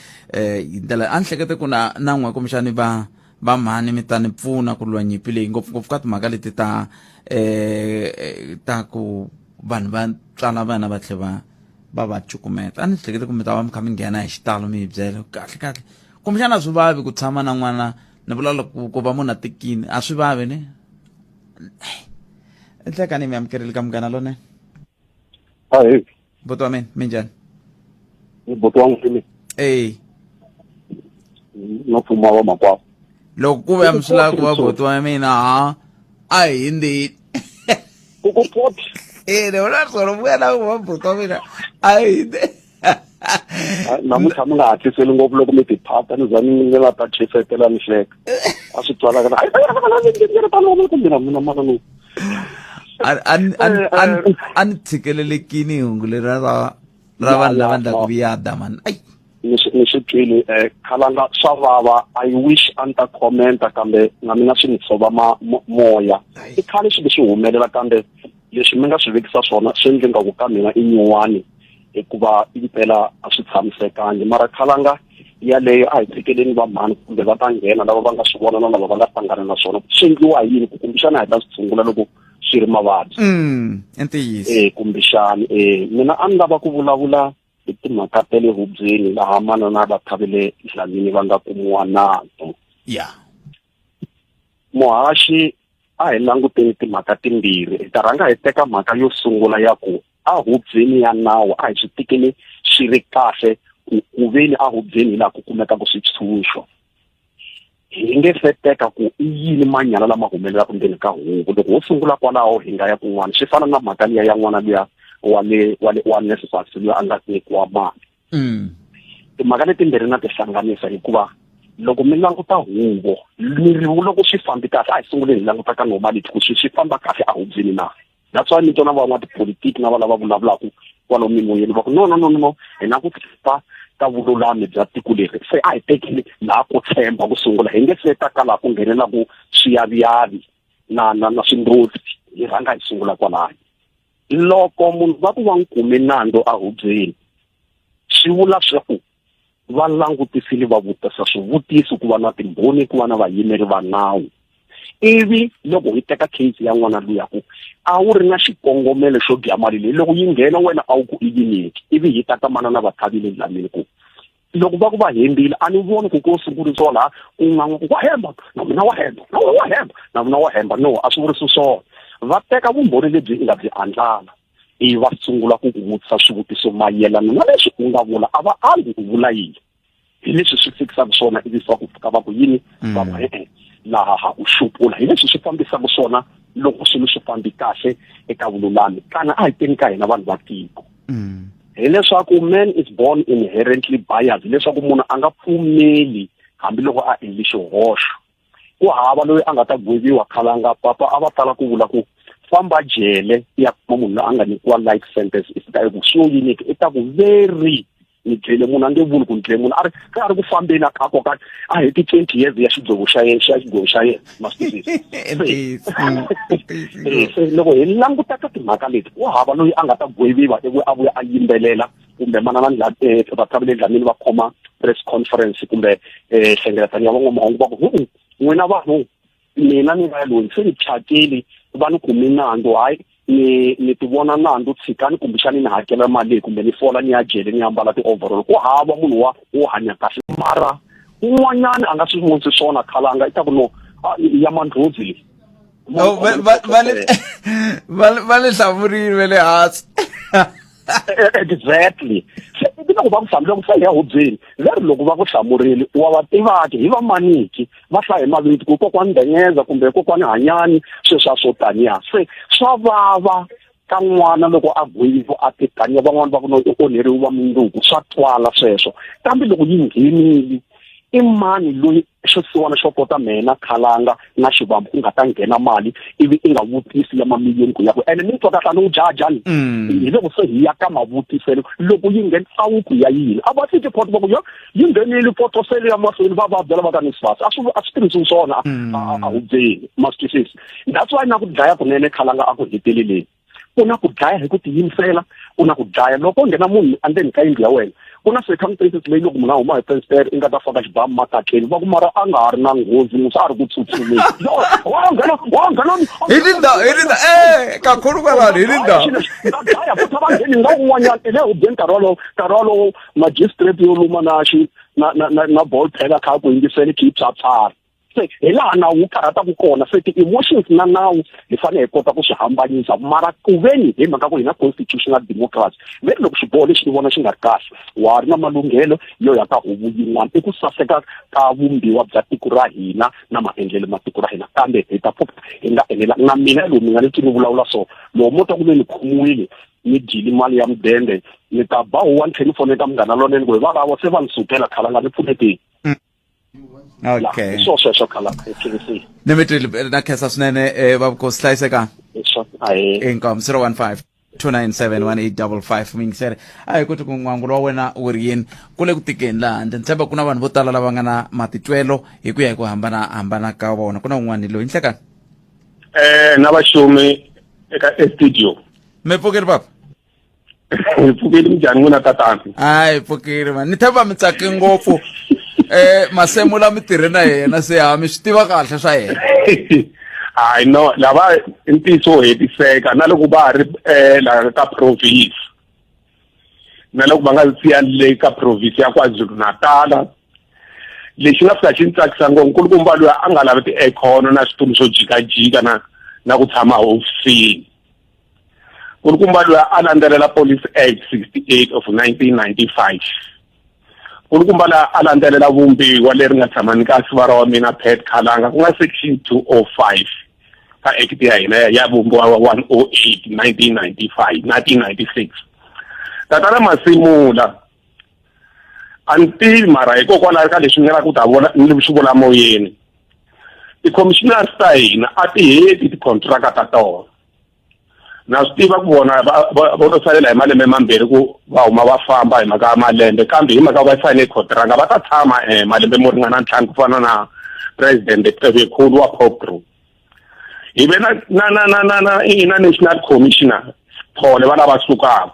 hi ndlela a ni hlekete ku na na n'we kumbexani va va mhani mi ta ni pfuna ku lwa nyimpi leyi ngopfungopfu ka timhaka leti ta eh ta ku vanhu va tswala vana va tlhe va va va cukumeta a ni hlekete ku mi ta va mi kha mi nghena hi xitalo mi hi byela kahle kahle kumbexana a swi vavi ku tshama na n'wana ni vula loko ku va munhu a tikini a swi vavi ni enhlekani mi amukerile ka munghana lonene ahee buti wa mina minjhani ni buti wa n'wini eyi no pfuma wa makwavo loko ku ve mi swi lava ku va buti wa mina ha a hi hindzini ku ku poti e ni vona swona vuya na ku va buti wa mina a hi hindzini namuntlha mi nga hatliseli ngopfu loko mi tiphata ni za ni la ta chisetela ni hleka a swi twalaka mina mina mana no a ni tshikelelekini hungu leri ra ra vanhu lava endlaka vuyada mani ai ni swi twile um khalanga swa vava i wish a ni ta commenta kambe na mina swi ni tshova moya i khale swilo swi humelela kambe leswi mi nga swi vekisa swona swi endle nga ku ka mina i nyuwani hikuva impela a swi tshamisekangi mara khalanga yaleyo a hi tshikeleni va mhani kumbe va ta nghena lava va nga swi vona na lava va nga hlangana na swona swi endliwa hi yini ku kumbexana hi ta swi tshungula loko swi ri mavabyi i ntiyiso eh kumbexana eh mina a ni lava ku vulavula hi timhaka ta le hubyeni laha manana va thavile dlamini va nga kumiwa nandzu ya muhaxi a hi languteni timhaka timbirhi hi ta rhanga hi teka mhaka yo sungula ya ku a hubyeni ya nawu a hi swi tekeli swi ri kahle ku ku veni a hubyeni hi laha ku kumekaka switshunxo hi nge se teka ku i yini manyala lama humelelaka ndzeni ka huvo loko ho sungula kwalaho hi nga ya kun'wana swi fana na mhaka liya ya n'wana luya wa le wa le wa NSFAS luya a nga nyikiwa mali timhaka letimbirhi na ti hlanganisa hikuva loko mi languta huvo mi ri loko swi fambi kahle a hi sunguleni hi languta ka normality ku swi swi famba kahle a hubyeni na that's why mi twa na van'watipolitiki na va lava vulavulaka kwalomu mimoyeni va ku no no no no hi na ku tshemba ka vululami bya tiko leri se a hi tekeli laha ku tshemba ku sungula hi nge se ta ka laha ku nghenelaka swiyaviyavi na na na swindlodzi hi rhanga hi sungula kwalano loko munhu va ku va n'wi kume nandzu a hubyeni swi vula swa ku va langutisile va vutisa swivutiso ku va na timbhoni ku va na vayimeri va nawu ivi loko hi teka case ya n'wana luya ku a wu ri na xikongomelo xo dya mali leyi loko yi nghena wena a wu ku i yinyiki ivi hi ta ka manana va thavile dlamini ku loko va ku va hembile a ni voni ku ko sungurisiwa laha ku nga ku wa hemba na mina wa hemba na wena wa hemba na mina wa hemba no a swi vurisi swona va teka vumbhoni lebyi i nga byi andlala ivi va sungula ku ku vutisa swivutiso mayelana na leswi u nga vula a va ali ku vula yini hi leswi swi fikisaka swona ivi va ku pfuka va ku yini va ku e-e laha ha ku xupula hi leswi swi fambisaka swona loko swilo swi fambi kahle eka vululami kana a hi teni ka hina vanhu va tiko hileswaku man is born inherently biased leswaku munhu a nga pfumeli hambiloko a endli xihoxo ku hava loyi a nga ta gweviwa khalanga papa a va tala ku vula ku famba jele ya kuma munhu loyi a nga nyikiwa life sentence i fika ku swo yini i ta ku very ni dlele munhu a nge vuli ku ni dlele munhu a ri ka a ri ku fambeni a kha koka a heti 20 years ya xidzovo xa yena xa xigwevo xa yena ma swi twisisa se loko hi languta ka timhaka leti ku hava loyi a nga ta gweviwa ivi a vuya a yimbelela kumbe manana vathavile dlamini va khoma press conference kumbe nhlengeletano ya van'wamahungu va ku n'wina vanhu mina ni nga loyi se ni thyakile va ni kumi nandzu hayi Ni ni ti vona nandzu, tshikani kumbexani ni hakela mali leyi kumbe ni fola ni ya jele ni ya ambala ti-overall. Ku hava munhu wa wo hanya kahle, mara un'wanyana a nga swi vonisi swona khalanga i ta ku no ya mandlhozi leyi. No, va le hlamurile va le hansi. Exactly, se ivi loko va ku hlamula ku hlaya hubyeni ve ri loko va ku hlamurile wa va tivaki hi va maniki va hlaya hi mavito ku kokwani Ndenyeza kumbe kokwani Hanyani sweswa swo taniya. Se swa vava ka n'wana loko a gweviwa a titaniya, van'wani va ku no i onheriwe va mundzuku, swa twala sweswo. Kambe loko yi nghenile, i mani loyi xisiwana xo kota mena khalanga na xivambu ku nga ta nghena mali ivi i nga vutisi ya mamiliyoni ku ya ku ene ni twa kahle a ni wu jaja ni hi loko se hi ya ka mavutiselo loko yi nghena a wu ku ya yini a va fiki court va ku yo yi nghenile poto sele ya mahlweni va va byela va ka nisifasi a swi tirhisiwi swona a hubyeni ma swi twisisi. That's why na ku dlaya kunene khalanga a ku heteleleni ku na ku dlaya hi ku tiyimisela, ku na ku dlaya loko nghena munhu endzeni ka yindlu ya wena. Ku na circumstances leyi loko munhu a huma hi fensitere i nga ta faka xibamu makatleni va ku mara a nga ha ri na nghozi musa a ri ku tsutsumeni wa nghena wa nghena hi tinda hi tinda kakhulu kwalano hi tinda dlaya futhi va ngheni nga un'wanyana i le hubyeni nkarhi wolowo, nkarhi wolowo magistrate yo luma na xi na na na na ball phela kha ku yingiseli khi phyaphyara. Se hi laha nawu wu karhataka kona, se ti-emotions na nawu hi fanele hi kota ku swi hambanyisa. Mara ku veni hi mhaka ku hi na constitutional democracy, ve ri loko xiboho lexi ni vona xi nga ri kahle, wa ha ri na malunghelo yo ya ka huvo yin'wana. I ku saseka ka vumbiwa bya tiko ra hina na maendlelo ma tiko ra hina, kambe hi ta pfuka hi nga enela na mina lowu mi nga ni twi ni vulavula so loko mo twa ku ve ni khomiwile ni dyile mali ya mudende, ni ta ba huwa ni tlhela ni foneta Munghana Lonene ku hi valavo se va ni sukela khalanga ni pfuneteni. Okay, swo sweswo khala ePVC. Ni mi twile, na khensa swinene va vukosi, hlayisekani. Inkomu. 015 297 1855 muyingiseri a hi koti ku n'wangulo wa wena wu ri yini ku le ku tikeni laha handle. Ni tshemba ku na vanhu vo tala lava nga na matitwelo hi ku ya hi ku hambana hambana ka vona. Ku na un'wana loyi nhlekani. Na vaxumi eka studio. Mi pfukeli papa? Hi pfukeli, minjhani n'wina tatana? Hayi, pfukile mani. Ni tshemba mi tsake ngopfu Masemula mi tirhe na yena, se ha mi swi tiva kahle swa yena. Hayi no, lava i ntiyiso wo hetiseka na loko va ha ri laha ka province, na loko va nga siya le ka province ya KwaZulu Natal. Lexi nga fika xi ni tsakisa ngopfu, nkulukumba loyi a nga lavi ti-aircon na switulu swo jikajika na ku tshama hofisini, nkulukumba loyi a landzelela Police Act 68 of 1995, nkulukumba loyi a landzelela vumbiwa leri nga tshama ni ka sivara wa mina Pat Khalanga, ku nga section 205 ka act ya hina ya vumbiwa wa 108 1995 1996. Tatana Masimula a ni tivi, mara hikokwalaho ka leswi nga la ku ta vona ni swi vula moyeni, ti-commissioners ta hina a ti heti ticontraka ta tona. Na swi tiva ku vona va lo salela hi malembe mambirhi ku va huma va famba hi mhaka ya malembe, kambe hi mhaka va sayine contract va ta tshama malembe mo ringana ntlhanu, ku fana na president Cebekhulu wa POPCRU. Hi ve na na national commissioner Thole va lava sukaka,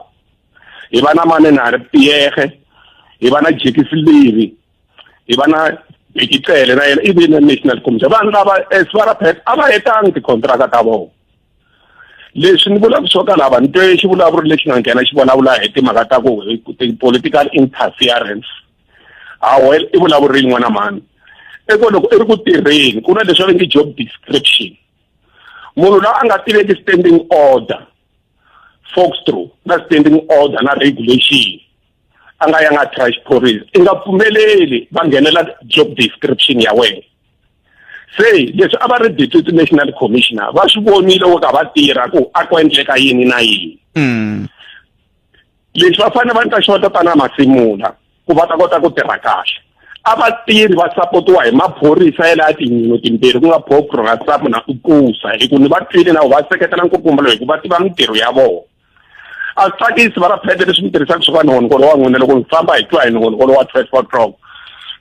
hi va na Manenare Pierre, hi va na Jekisi Levi, hi va na Bheki Cele, na yena i ve na national commissioner. Vanhu lava as va ra pet a va hetangi ticontraka ta vona. Leswi ni vulaka swo ka lava ni twe xivulavuri lexi nga nghena xi vulavula hi timhaka ta ku ti-political interference. Ha well, i vulavurile n'wana mhani eko loko i ri ku tirheni ku na leswi va nge job description. Munhu loyi a nga tiveki standing order foxtrot na standing order na regulation, a nga ya nga trash police, i nga pfumeleli va nghenela job description ya wena. Se leswi a va ri deputy national commissioner va swi vonile wo ka va tirha ku a ku endleka yini na yini. Leswi va fanele va endla xona tatana Masimula ku va ta kota ku tirha kahle, a va tirhi va sapotiwa hi maphorisa ya la tinyino timbirhi, ku nga POPCRU na SAPO na ukusa, hi ku ni va twile na va seketela nkulukumba loyi hi ku va tiva mintirho ya vona. A swi tsakisi va ra phete leswi mi tirhisaka swi va nongonoko wa n'wina. Loko mi famba hi twa hi nongonoko wa 12 o'clock,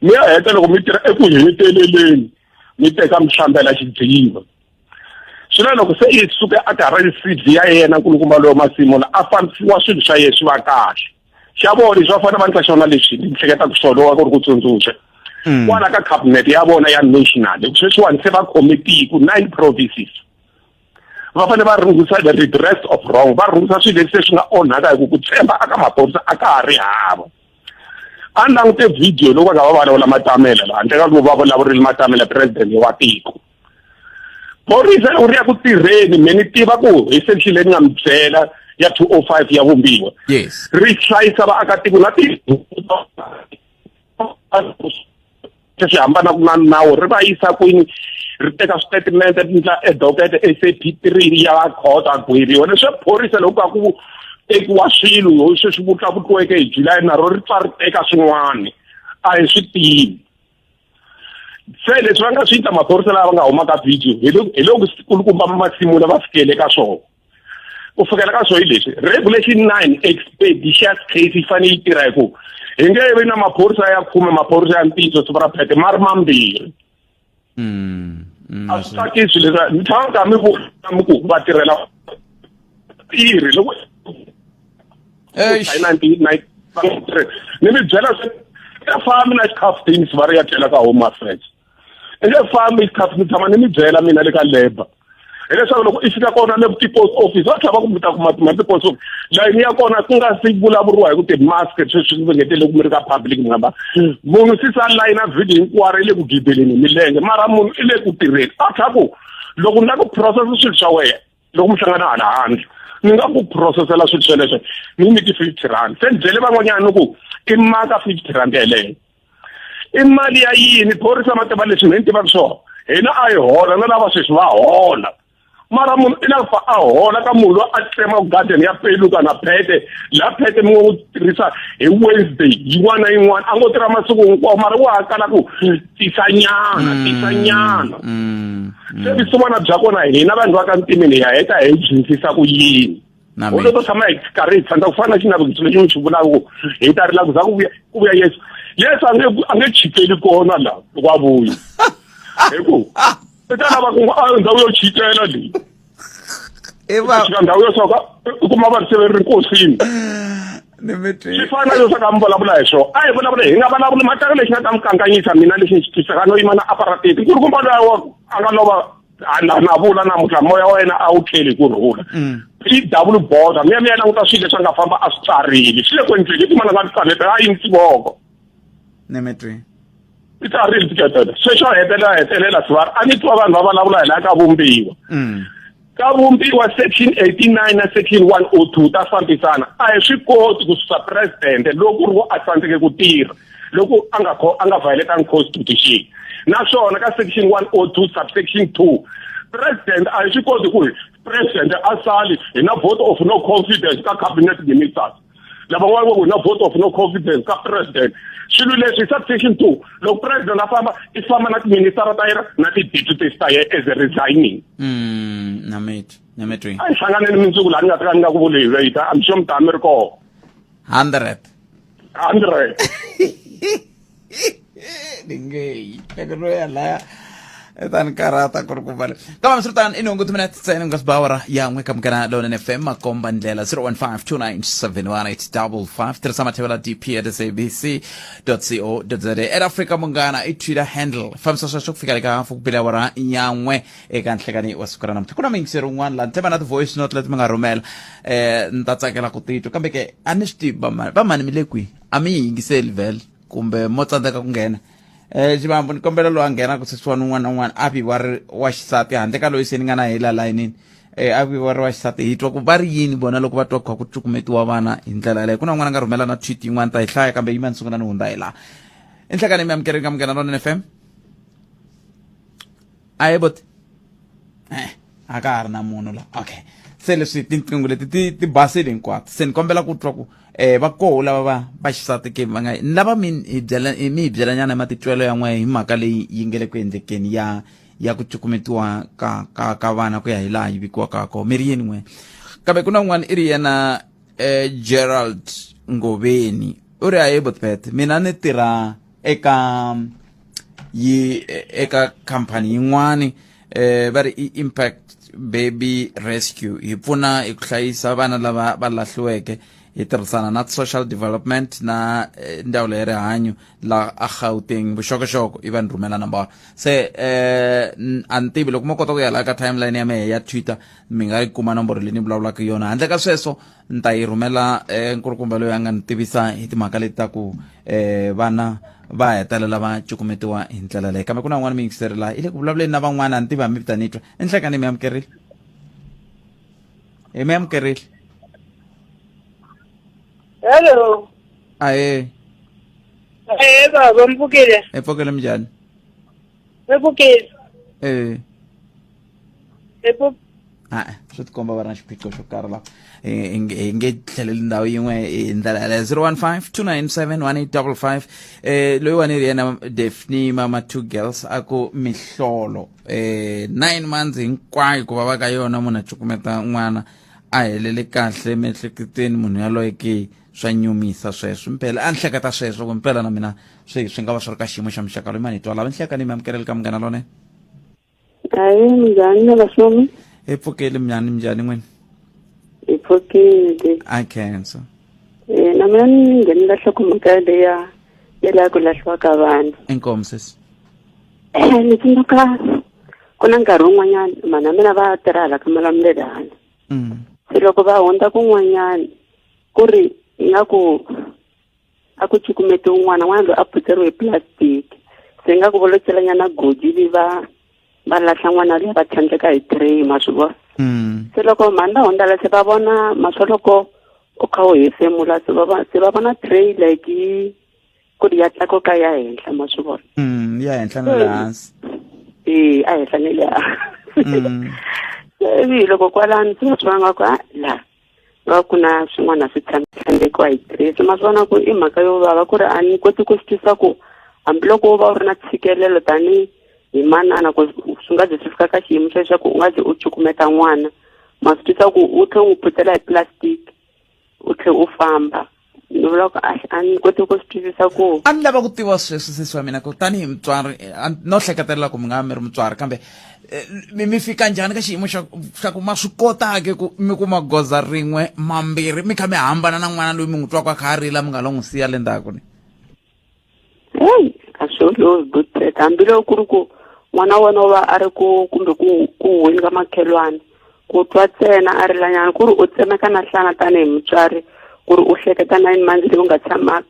mi ya heta loko mi tirha eku heteleleni mi teka mi hlambela xidziva. Swi na loko se i suke a karhi CV ya yena nkulukumba loyo Masimula a fambisiwa swilo swa yena swi va kahle. Xa vona leswi va fanele va endla xona, leswi ni hleketaka swona wa ku ri ku tsundzuxa kwala ka cabinet ya vona ya national, hi ku sweswiwani se va khome tiko 9 provinces. Va fanele va rhungisa the redress of wrong, va rhungisa swilo leswi se swi nga onhaka hi ku ku tshemba aka maphorisa a ka ha ri hava. A ni langute video loko va nga va vulavula Matamela laha, handle ka ku va vulavurile Matamela president wa tiko. Phorisa loko ri ya ku tirheni, me ni tiva ku hi section leyi ni nga mi byela ya 205 ya vumbiwa. Yes. Ri hlayisa vaakatiko na ti swi hambanaka na nawu ri va yisa kwini ri teka switatimende ri endla edokete SAP 3 ya khoto a gweviwa. Leswi phorisa loko ka ku tekiwa swilo sweswi vutlavutliweke hi July na ro ri pfa ri teka swin'wana a hi swi tivi. Se leswi va nga swi endla maphorisa lava nga huma ka video hi loko kulukumba masimula va fikele ka swona. Ku fikela ka swona hi leswi regulation 9 expeditious case yi fanele yi tirha hi ku hi nge vi na maphorisa ya khume, maphorisa ya ntiyiso siku ra phete ma ri mambirhi. A swi tsakisi leswi ni tshama ka mi ku mi ku va tirhela tirhi loko Eish. hi 1993 ni mi byela swi nga fambi na xikhafutini swi va ri ya tlela ka Home Affairs. I nge fambi xikhafutini, tshama ni mi byela mina le ka Labour. Hileswaku loko i fika kona le ti-post office va tlhela va ku mi ta kuma timali ti-post office layini ya kona ku nga si vulavuriwa hi ku ti-mask sweswi swi ngetele ku mi ri ka public mi nga ba munhu si sa layina vhiki hinkwaro i le ku gibeleni hi milenge mara munhu i le ku tirheni a tlha ku loko ni la ku process swilo swa wena loko mi hlangana hala handle ni nga ku processela swilo sweleswo ni nyiki 50 rand se ni byele van'wanyana ni ku i maka 50 rand yeleyo i mali ya yini phorisa ma tiva leswi mi ni tivaka swona hina a hi hola na lava sweswi va hola mara munhu i lava fa a hola ka munhu loyi a tsema garden ya peluka na phete la phete mi ngo tirhisa hi Wednesday yin'wana na yin'wana a ngo tirha masiku hinkwawo mara wa ha kala ku tisa nyana tisa nyana se vusiwana bya kona hina vanhu va ka ntimeni hi ya heta hi byinsisa ku yini Na Ho mina. to tshama hi karhi hi tsandza ku fana na xinavekiso lexi ni xi vulaka ku hi ta rila ku za ku vuya ku vuya Yesu. Yesu a nge a nge chikeli kona la loko a vuya. Hi ku i ta lava ku a ndhawu yo chikela leyi. I va Chika ndhawu yo soka u kuma va ri se ri nkosini. Ni mi twi. Swi fana na leswi ka mi vulavula hi swona. A hi vulavula hi nga vulavuli mhaka lexi nga ta mi kanganyisa mina lexi ni xi twisaka no yima na aparateti. Nkulukumba loyi a nga lova na na vula namuntlha moya wa yena a wu tlheli hi ku rhula. I double border mi ya mi ya languta swilo leswi a nga famba a swi tsarile swi le ku endleni i timana nga tsaleta a yimisi voko. Ni mi twi. I tsarile tiketele se xo hetelela hetelela sivari a ni twa vanhu va vulavula hi laha ka vumbiwa. Ka vumbiwa section 89 na section 102 ta fambisana a hi swi koti ku susa president loko ku ri ku a tsandzeke ku tirha loko a nga a nga violetanga constitution naswona ka section 102 subsection 2 president a hi swi koti ku president a sali hi na vote of no confidence ka cabinet ministers lava van'wana va ku hi na vote of no confidence ka president swilo leswi subsection 2 loko president a famba i famba na tiministara ta yena na ti-deputies ta yena as a resigning. Na mi twi, na mi twi. A hi hlanganeni mundzuku laha ni nga ta ka ni nga ku vuli hi veyita I'm sure mi ta mi ri kona. 100. 100. Ni nge yi loko no ya laya i ta ni karhata ku ri ku vale kambe swiritano i nhungu timinete ntsena ku nga si ba awara ya n'we ka Munghana Lonene FM makomba ndlela 015 297 1855 tirhisa mathevela dp at sabc co za at Africa Munghana i Twitter handle fambisa sweswo ku fika le ka hafu ku bile awara ya n'we eka nhlekani wa siku ra namuntlha ku na miyingiseri un'wana laha ni tshemba na ti-voice note leti mi nga rhumela um ni ta tsakela ku titwa kambe ke a ni swi tivi vamani vamani mi le kwihi a mi yi yingiseli vhele kumbe mo tsandzeka ku nghena xivambu ni kombela loyi a nghenaka sweswiwani un'wana na un'wana a vi wa ri wa xisati handle ka loyi se ni nga na hela layinini a vi wa ri wa xisati hi twa ku va ri yini vona loko va twa ku kha ku cukumetiwa vana hi ndlela yaleyo ku na un'wana a nga rhumela na tweet yin'wana ta yi hlaya kambe yima ni sungula ni hundza hi laha enhlekani mi amukeleni ka Munghana Lonene FM a bot a ka ha ri na munhu la okay se leswi tinqingho leti ti ti basile hinkwato se ni kombela ku twa ku va koho lava va va xisati ke va nga ni lava mi hi byela mi hi byelanyana hi matitwelo ya n'we hi mhaka leyi yi nge le ku endlekeni ya ya ku cukumetiwa ka ka ka vana ku ya hi laha yi vikiwaka kona mi ri yini n'we kambe ku na un'wana i ri yena Gerald Ngoveni u ri ahe botpet mina ni tirha eka yi eka khampani yin'wani va ri i Impact Baby Rescue hi pfuna hi ku hlayisa vana lava va lahliweke. Hi tirhisana na Social Development na eh, Ndzawulo ya Rihanyo la a Gauteng. Vuxokoxoko i va ni rhumela nambara. Se eh a ni tivi loko mo kota ku ya la ka timeline ya mehe ya Twitter mi nga yi kuma nomboro leyi ni vulavulaka yona. Handle ka sweswo ni ta yi rhumela eh, nkulukumba loyi a nga ni tivisa hi timhaka leti ta ku eh, vana va hetelela va cukumetiwa hi ndlela leyi. Kambe ku na un'wana muyingiseri laha i le ku vulavuleni na van'wana, a ni tivi hambi mi ta ni twa. Enhlekani mi amukerile. Hi mi amukerile. Hello. Ahee. Eh baba mpfukile. Hi pfukile minjhani? Hi pfukile. Eh. Hi pfukile. A swi tikomba va ri na xiphiqo xo karhi la hi nge tlheleli ndhawu yin'we hi ndlela yaleyo. 015 297 1855. Eh loyiwani ri yena Daphne mama two girls a ku mihlolo eh 9 months hinkwayo ku vava ka yona munhu a cukumeta n'wana a helele kahle miehleketweni munhu yaloye ke swa nyumisa sweswo mpela a ni hleketa sweswo ku mpela na mina swi swi nga va swi ri ka xiyimo xa muxaka loyi mani hi twa lava nhlekani mi amukeleli ka Munghana Lone. Hayi, minjhani na vasomi? Hi pfukile minjhani, minjhani n'wini? Hi pfukile. A khensa. Eh, na mina ni nghenela nhlokomhaka leya ya laha ku lahliwa ka vanhu. Inkomu sesi. Ni tsundzuka ku na nkarhi wun'wanyana mhana mina va tirha hala ka Malamulele hala. Se loko va hundza kun'wanyana ku ri ingaku a ku cukumete un'wana, n'wana loyi a phutseriwe hi plastic, se ingaku vo lo celanyana goji ivi va va lahla n'wana luya va tlhandleka hi tray, ma swi vona. Se loko mhani va hundza la se va vona maswo loko u kha u hefemula, se va se va vona tray like yi ku ri ya tlakuka ya henhla, ma swi vona. Ya henhla na le hansi. Ee, a henhla ni le hansi. Ivi loko kwalano se va swi vona nga ku a la va ku na swin'wana swi tlhandlekiwa hi tray. Se ma swi vona ku i mhaka yo vava ku ri a ni koti ku swi twisa ku hambiloko wo va u ri na ntshikelelo tanihi hi manana ku swi nga ze swi fika ka xiyimo xa leswaku u nga ze u cukumeta n'wana, ma swi twisa ku u tlhe u n'wi phutsela hi plastic u tlhe u famba. Ni vula ku a ni koti ku swi twisisa ku A ni lava ku tiva sweswo sesi wa mina ku tanihi mutswari no hleketelela ku mi nga mi ri mutswari kambe mi mi fika njhani ka xiyimo xa xa ku ma swi kota ke ku mi kuma goza rin'we mambirhi mi kha mi hambana na n'wana loyi mi n'wi twaka a kha a rila mi nga lo n'wi siya le ndzhaku ni? Heyi, a swi olovi Godfred, hambiloko ku ri ku n'wana wa wena u va a ri ku kumbe ku ku huweni ka makhelwani ku twa ntsena a rilanyana ku ri u tsemeka na nhlana tanihi mutswari ku ri u hleketa nine months leyi u nga tshama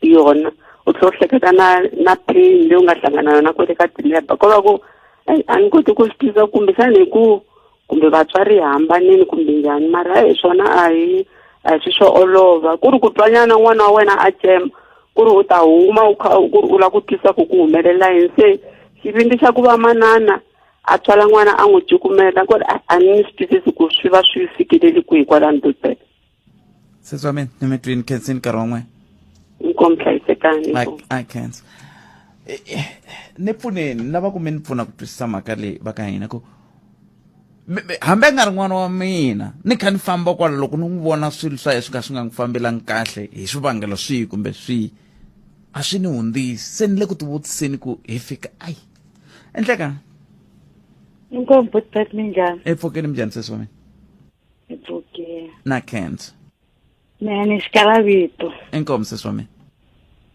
yona, u tlhela u hleketa na na pain leyi u nga hlangana na yona kwale ka ti-labour. Ko va ku eyi a ni koti ku swi twisisa kumbexana hi ku kumbe vatswari hi hambanile kumbe njhani, mara hi swona a hi a hi swi swo olova ku ri ku twanyana n'wana wa wena a cema ku ri u ta huma u kha ku ri u lava ku twisa ku ku humelela yini. Se xivindzi xa ku va manana a tswala n'wana a n'wi cukumeta ku ri a ni swi twisisi ku swi va swi fikeleli kwihi kwalano Dotbet. Sesi wa mina ni mi twini, khensini nkarhi wa n'wina. Inkomu, hlayisekani. I khensa. Ni pfuneni, ni lava ku mi ni pfuna ku twisisa mhaka leyi va ka hina ku hambi a nga ri n'wana wa mina ni kha ni famba kwala loko ni n'wi vona swilo swa yena swi nga swi nga n'wi fambelangi kahle hi swivangelo swihi kumbe swihi a swi ni hundzisi, se ni le ku tivutiseni ku hi fika ayi endleka. Inkomu Bhutbet, minjhani? Epfukeni, minjhani sesi wa mina? Hi pfukile. Na khensa. Mina ni xikala vito. Inkomu sesi wa mina.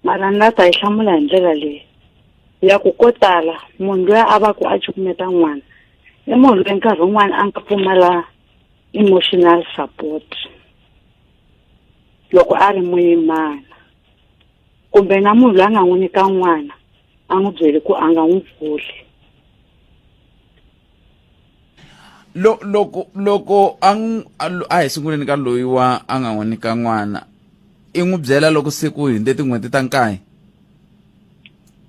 Mara ni la ta yi hlamula hi ndlela leyi ya ku ko tala munhu loyi a va ku a cukumeta n'wana i munhu loyi nkarhi wun'wana a nga pfumala emotional support loko a ri muyimana, kumbe na munhu loyi a nga n'wi nyika n'wana a n'wi byeli ku a nga n'wi pfuli. Lo loko loko a a hi sunguleni ka loyi wa a nga n'wi nyika n'wana i n'wi byela loko se ku hundze tin'hweti ta nkaye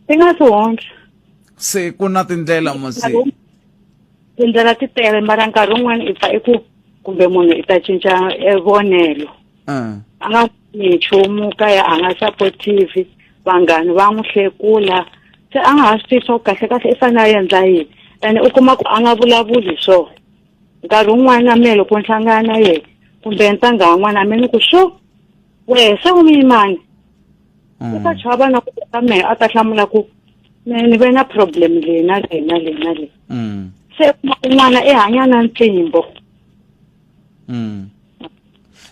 ti nga si hundza. Se ku na tindlela musi. Tindlela ti tele, mara nkarhi wun'wani i pfa i ku kumbe munhu i ta cinca vonelo. A nga kumi nchumu kaya, a nga supportive, vanghani va n'wi hlekula, se a nga ha swi tivi swa ku kahle kahle i fanele a endla yini, ene u kuma ku a nga vulavuli hi swona. Nkarhi wun'wani na mehe loko ni hlangana na yena kumbe ntangha wa n'wana, a me ni ku swo wehe se u muyimani, u ta chava na ku ka mehe a ta hlamula ku mehe ni ve na problem leyi na leyi na leyi na leyi. Se u kuma ku n'wana i hanya na ntlimbo.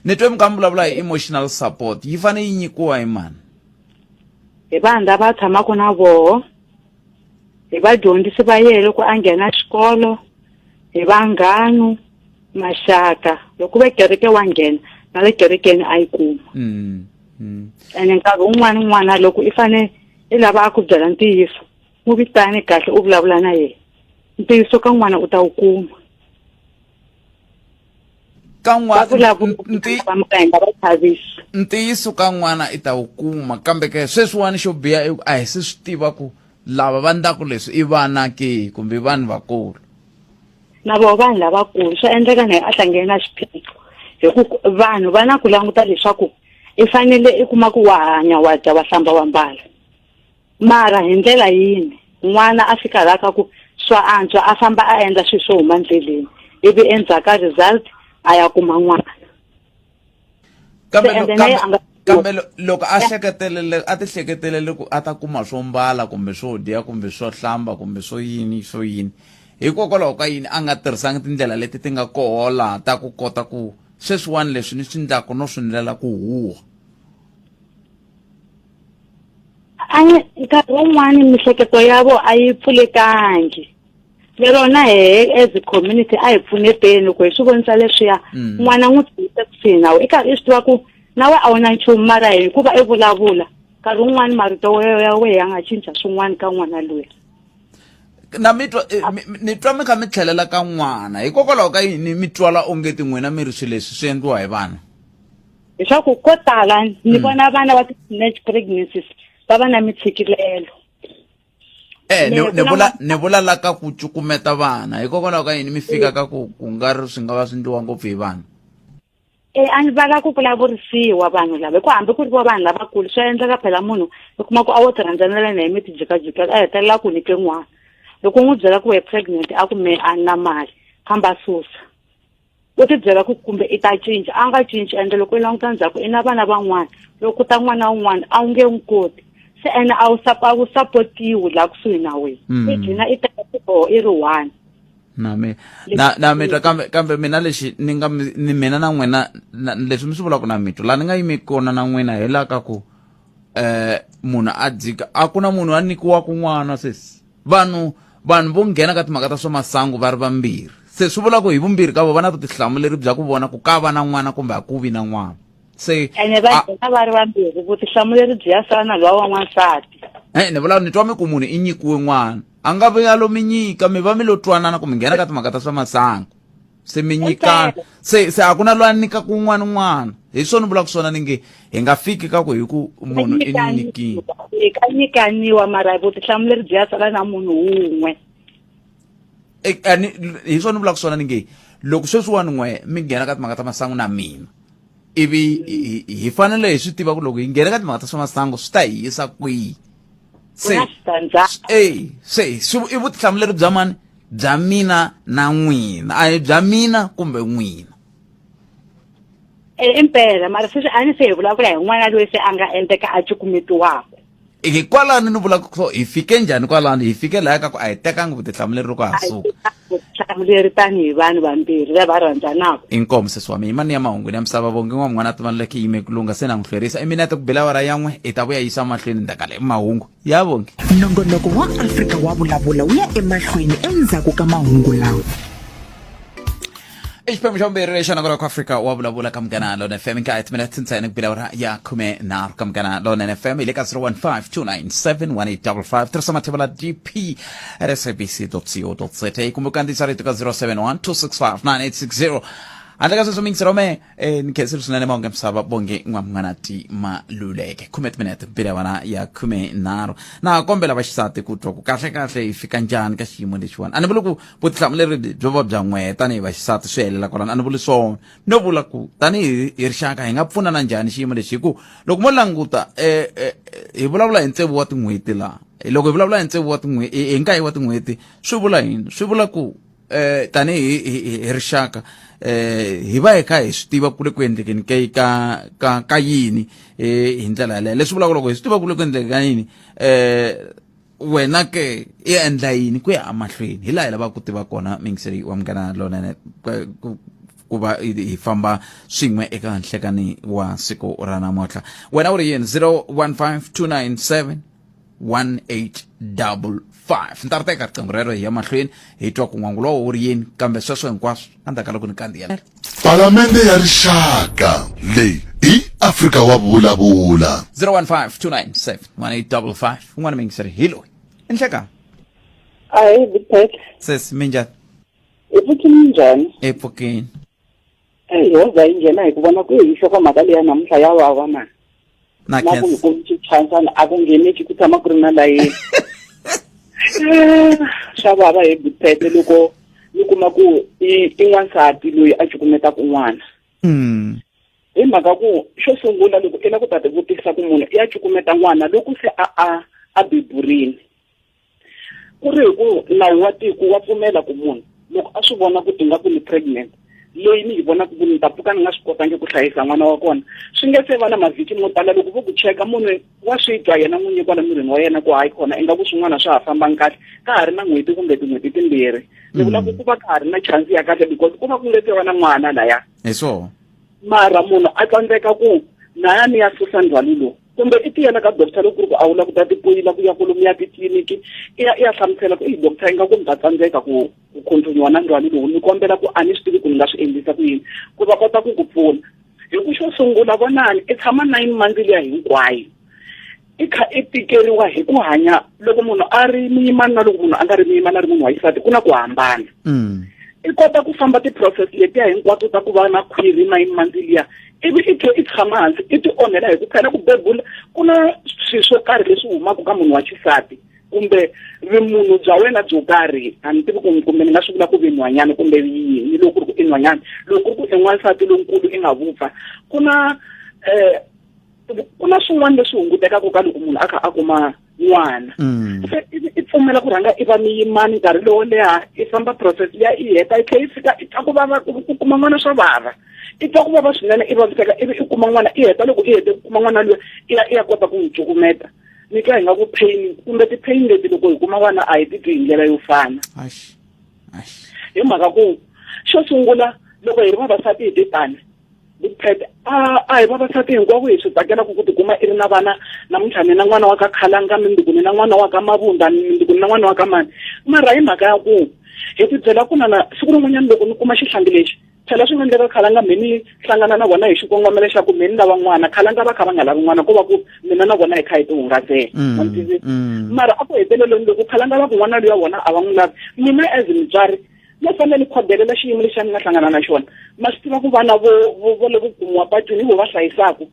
Ni twe mi kha mi vulavula hi emotional support yi fanele yi nyikiwa hi mani? Hi vanhu lava tshamaka na voho, hi vadyondzisi va yena loko a nghena xikolo, hi vanghanu, maxaka, loko ve kereke wa nghena na le kerekeni a yi kuma. Ene nkarhi wun'wana n'wana loko i fane i lava a ku byela ntiyiso, n'wi vitani kahle u vulavula na yena. Ntiyiso ka n'wana u ta wu kuma. Ka n'wana va chavisi. Ntiyiso ka n'wana i ta wu kuma, kambe ke sweswiwani xo biha i ku a hi se swi tiva ku lava va ndlaku leswi i vana ke kumbe i vanhu vakulu. Na voho vanhu lavakulu swa endleka na a hlangene na xiphiqo, hi ku vanhu va na ku languta leswaku i fanele i kuma ku wa hanya, wa dya, wa hlamba, wa mbala, mara hi ndlela yini n'wana a fika laha ka ku swa antswa a famba a endla swilo swo huma ndleleni, ivi endzhaku ka result a ya kuma n'wana. Kambe kambe loko a hleketelele, a ti hleketelele ku a ta kuma swo mbala kumbe swo dya kumbe swo hlamba kumbe swo yini swo yini, hikokwalaho ka yini a nga tirhisangi tindlela leti ti nga koho laha ta ku kota ku sweswiwani leswi ni swi ndlaku no swi ndlela ku huha? A nkarhi wun'wani mihleketo ya vo a yi pfulekangi, lero na hehe as a community a hi pfuneteni loko hi swi vonisa leswiya. N'wana n'wi tshmise kusuhi na we, i karhi i swi tiva ku na we a wu na nchumu, mara hikuva i vulavula nkarhi wun'wani marito ya wehe ya nga cinca swin'wana ka n'wana luya. Na mi twa ni twa mi kha mi tlhelela ka n'wana, hikokwalaho ka yini mi twala onge tin'wina mi ri swilo leswi swi endliwa hi vana? Leswaku ko tala ni vona vana va ti-teenage pregnancies va va na mitshikilelo. Ni vula la ka ku cukumeta vana, hikokwalaho ka yini mi fika ka ku ku nga ri swi nga va swi ndliwa ngopfu hi vana? A ni vala ku vulavurisiwa vanhu lava, hikuva hambi ku ri vo vanhu lavakulu swa endleka phela munhu u kuma ku a wo ti rhandzanela na hi mi ti jikajikela, a hetelela ku nyike n'wana. Loko u n'wi byela ku we pregnant, a ku me a ni na mali, famba susa. U ti byela ku kumbe i ta cinca, a nga cinci, ende loko i languta ndzhaku i na vana van'wana, loko ku ta n'wana wun'wana a wu nge n'wi koti se, ene a wu a wu sapotiwi laha kusuhi na wena. I gcina i teka xiboho i ri one. Na mi na mi twa, kambe mina lexi ni nga ni mina na n'wina leswi mi swi vulaka na mi twa laha ni nga yimi kona na n'wina hi laha ka ku munhu a dzika, a ku na munhu a nyikiwaka n'wana sesi. Vanhu vo nghena ka timhaka ta swa masangu va ri vambirhi, se swi vula ku hi vumbirhi ka vo va na vutihlamuleri bya ku vona ku ka va na n'wana kumbe a ku vi na n'wana se. Ene va nghena va ri vambirhi, vutihlamuleri byi ya sala na luwa wa n'wansati. Ni vula ni twa mi ku munhu i nyikiwe n'wana, a nga vi a lo mi nyika, mi va mi lo twanana ku mi nghena ka timhaka ta swa masangu se mi nyikana se a ku na loyi a nyikaka un'wana n'wana. Hi swona vulaka swona ni nge hi nga fiki ka ku hi ku munhu i ni nyikile. Hi ka nyikaniwa, mara vutihlamuleri byi ya sala na munhu wun'we. Hi swona vulaka swona ni nge loko sweswiwani n'we mi nghena ka timhaka ta masangu na mina, ivi hi fanele hi swi tiva ku loko hi nghena ka timhaka ta swa masangu swi ta hi yisa kwihi. Se se i vutihlamuleri bya mani? Bya mina na n'wina, a hi bya mina kumbe n'wina. Impela, mara sweswi a ni se hi vulavula hi n'wana loyi se a nga endleka a cukumetiwaka. Hikwalano ni vulaka so hi fike njhani kwalano, hi fike laya ka ku a hi tekangi vutihlamuleri loko ha suka. Vutihlamuleri tanihi vanhu vambirhi lava rhandzanaka. Inkomu sesi wa mina, mani ya mahungwini ya misava vongi n'wa n'wana tivanuleke yime ku lungha se na n'wi hlwerisa i minete ku bela awara yan'we, hi ta vuya yisa mahlweni ndzhaka leyi mahungu ya vongi. Nongonoko wa Afrika wa Vulavula wu ya emahlweni endzhaku ka mahungu lawa. I xiphemu xa vumbirhi lexi nongonoko Afrika wa Vulavula ka Munghana Lona FM, nkaye timinete ntsena ku bela awara ya 13 ka Munghana Lonene FM. Hi le ka 015 297 1855, tirhisa mathevula dp at sabc co za, kumbe u kandziyisa rito ka 071 265 9860. Handle ka sweswo mingisero me ni khensile swinene mahungu ya misava vonge n'wamn'wanati Maluleke, khume timinete bela vana ya 13. Na kombela vaxisati ku twa ku kahle kahle hi fika njhani ka xiyimo lexiwani. A ni vuli ku vutihlamuleri byo va bya n'wehe tanihi vaxisati swi helela kwalano, a ni vuli swona. No vula ku tanihi hi rixaka hi nga pfunana njhani xiyimo lexi, hi ku loko mo languta hi vulavula hi tsevu wa tin'hweti laha. Loko hi vulavula hi tsevu wa tin'hweti, hi nkaye wa tin'hweti, swi vula yini? Swi vula ku tanihi hi rixaka hi va hi kha hi swi tiva ku le ku endlekeni ka ka ka yini hi ndlela yaleyo. Leswi vulaka loko hi swi tiva ku le ku endlekeni ka yini, wena ke i endla yini ku ya emahlweni? Hi laha hi lavaka ku tiva kona, mingiseri wa Munghana Lonene. ku va hi famba swin'we eka nhlekani wa siku ra namuntlha. Wena u ri yini? 015 297 1855. Ni ta ri teka riqingho rero hi ya mahlweni hi twa ku n'wangu lowo wu ri yini, kambe sweswo hinkwaswo endzhaku ka loko ni kandziyela. Palamende ya Rixaka leyi i Afrika wa vulavula. 015 297 1855. Un'wana miyingiseri hi loyi. I nhlekani. Ahee, Big Pat. Sesi, minjhani? Hi pfukini, minjhani? Hi pfukini. Eyi, ho za yi nghena hi ku vona ku hi nhlokomhaka leya namuntlha ya vava na. Na Na ku hi khensa. kumi xichansana a ku ngheneki ku tshama ku ri na layeni. Swa vava hi Big Pat loko ni kuma ku i i n'wansati loyi a cukumetaka n'wana. Hi mhaka ku xo sungula loko i lava ku ta ti vutisa ku munhu i ya cukumeta n'wana loko se a a a beburini. Ku ri hi ku nawu wa tiko wa pfumela ku munhu loko a swi vona ku ingaku ni pregnant leyi ni yi vonaka ku ni ta pfuka ni nga swi kotangi ku hlayisa n'wana wa kona, swi nge se va na mavhiki mo tala loko vo ku cheka munhu wa swi twa yena n'winyi kwala mirini wa yena ku hayi khona ingaku swin'wana swa ha fambangi kahle ka ha ri na n'hweti kumbe tin'hweti timbirhi. Ni vula ku ku va ka ha ri na chance ya kahle because ku va ku nge se va na n'wana laya. Hi swona. Mara munhu a tsandzeka ku naya ni ya susa ndzhwalo lowu kumbe i tiyela ka doctor loko ku ri ku a wu la ku ta tipoyila ku ya kwalomu ya titliliniki i ya i ya hlamusela ku eyi doctor ingaku ni ta tsandzeka ku ku continue na ndzhwalo lowu, ni kombela ku a ni swi tivi ku ni nga swi endlisa ku yini ku va kota ku ku pfuna. Hi ku xo sungula vonani i tshama 9 months liya hinkwayo i kha i tikeriwa hi ku hanya loko munhu a ri muyimani na loko munhu a nga ri muyimani a ri munhu wa xisati ku na ku hambana. I kota ku famba ti-process letiya hinkwato ta ku va na khwiri 9 months liya ivi i tlhe i tshama hansi i ti onhela hi ku phela ku bebula ku na swilo swo karhi leswi humaka ka munhu wa xisati kumbe vumunhu bya wena byo karhi, a ni tivi ku kumbe ni nga swi vula ku vinhwanyana kumbe yini loko ku ri ku i nhwanyana, loko ku ri ku i n'wansati lonkulu i nga vupfa, ku na ku na swin'wana leswi hungutekaka ka loko munhu a kha a kuma n'wana. Se i pfumela ku rhanga i va miyimani nkarhi lowo leha, i famba process liya i heta i tlhela i fika i twa ku vava ku kuma n'wana swa vava, i twa ku vava swinene i vaviseka ivi i kuma n'wana i heta loko i hete ku kuma n'wana luya i ya i ya kota ku n'wi cukumeta. Ni twa ingaku pain kumbe ti-pain leti loko hi kuma vana a hi titwi hi ndlela yo fana. Hi mhaka ku xo sungula loko hi ri vavasati hi titani Big Pat, a hi vavasati hinkwavo hi swi tsakelaka ku tikuma i ri na vana namuntlha ni na n'wana wa ka Khalanga, mundzuku ni na n'wana wa ka Mavunda, mundzuku ni na n'wana wa ka mani. Mara hi mhaka ya ku hi tibyela ku na na siku rin'wanyana loko ni kuma xihlangi lexi, phela swi nga endleka Khalanga me ni hlangana na vona hi xikongomelo xa ku me ni lava n'wana, Khalanga va kha va nga lavi n'wana, ko va ku mina na vona hi kha hi tihungasela. Ma ni twisisa? Mara a ku heteleleni loko Khalanga va ku n'wana luya vona a va n'wi lavi, mina as mutswari no fanele ni khodelela xiyimo lexi a ni nga hlangana na xona. Ma swi tiva ku vana vo vo vo le ku kumiwa patwini hi vo va hlayisaka.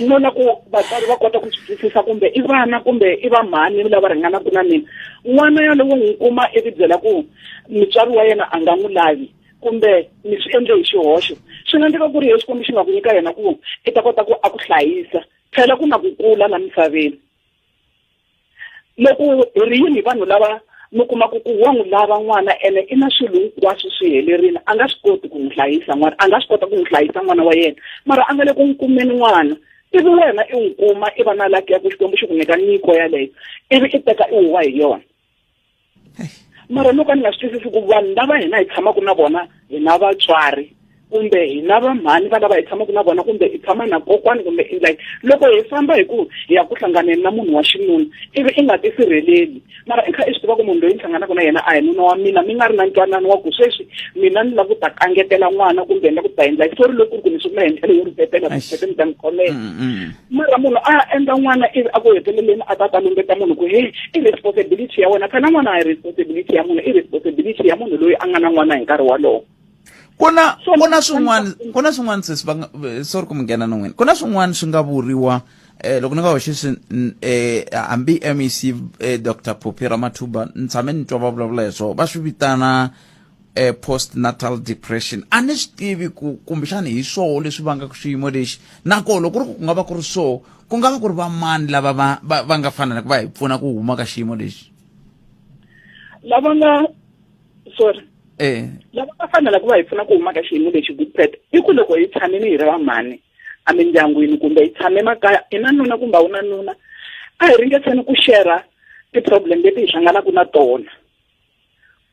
No na ku vatswari va kota ku swi twisisa kumbe i vana kumbe i va mhani lava ringanaka na mina. N'wana yalowo n'wi kuma i ti byela ku mutswari wa yena a nga n'wi lavi kumbe ni swi endle hi xihoxo. Swi nga endleka ku ri hi Xikwembu xi nga ku nyika yena ku i ta kota ku a ku hlayisa. Phela ku na ku kula la misaveni. Loko hi ri yini hi vanhu lava mi kumaka ku wa n'wi lava n'wana ene i na swilo hinkwaswo swi helerile, a nga swi koti ku n'wi hlayisa n'wana, a nga swi kota ku n'wi hlayisa n'wana wa yena, mara a nga le ku n'wi kumeni n'wana, ivi wena i n'wi kuma i va na luck ya ku Xikwembu xi ku nyika nyiko yaleyo, ivi i teka i huwa hi yona. Mara loko a ni nga swi twisisi ku vanhu lava hina hi tshamaka na vona, hina vatswari kumbe hina va mhani va lava hi tshamaka na vona, kumbe i tshama na kokwani kumbe i like, loko hi famba hi ku hi ya ku hlanganeni na munhu wa xinuna ivi i nga tisirheleli, mara i kha i swi tiva ku munhu loyi ni hlanganaka na yena a hi nuna wa mina, mi nga ri na ntwanano wa ku sweswi mina ni lava ku ta kangetela n'wana kumbe ni lava ku ta endla sorry loko ku ri ku ni swi vula hi ndlela yo ripetela, ripete mi ta ni khomela. Mara munhu a endla n'wana ivi a ku heteleleni a ta ta lumbeta munhu ku hey, i responsibility ya wena. Phela n'wana a hi responsibility ya munhu, i responsibility ya munhu loyi a nga na n'wana hi nkarhi wolowo. Ku na, ku na swin'wana, ku na swin'wana sesi va nga, sorry ku mi nghena non'wini. Ku na swin'wana swi nga vuriwa loko ni nga hoxi swi, hambi MEC Doctor Phophi Ramathuba ni tshame ni twa va vulavula hi swona, va swi vitana postnatal depression. A ni swi tivi ku kumbexana hi swoho leswi vangaka xiyimo lexi, na koho loko ku ri ku nga va ku ri swoho, ku nga va ku ri va mani lava va nga fanela ku va hi pfuna ku huma ka xiyimo lexi? Lava nga, sorry. Lava va fanela ku va hi pfuna ku huma ka xiyimo lexi, Good Pet, i ku loko hi tshamile hi ri va mhani emindyangwini kumbe hi tshame makaya, i na nuna kumbe a wu na nuna, a hi ringeteni ku share ti-problem leti hi hlanganaka na tona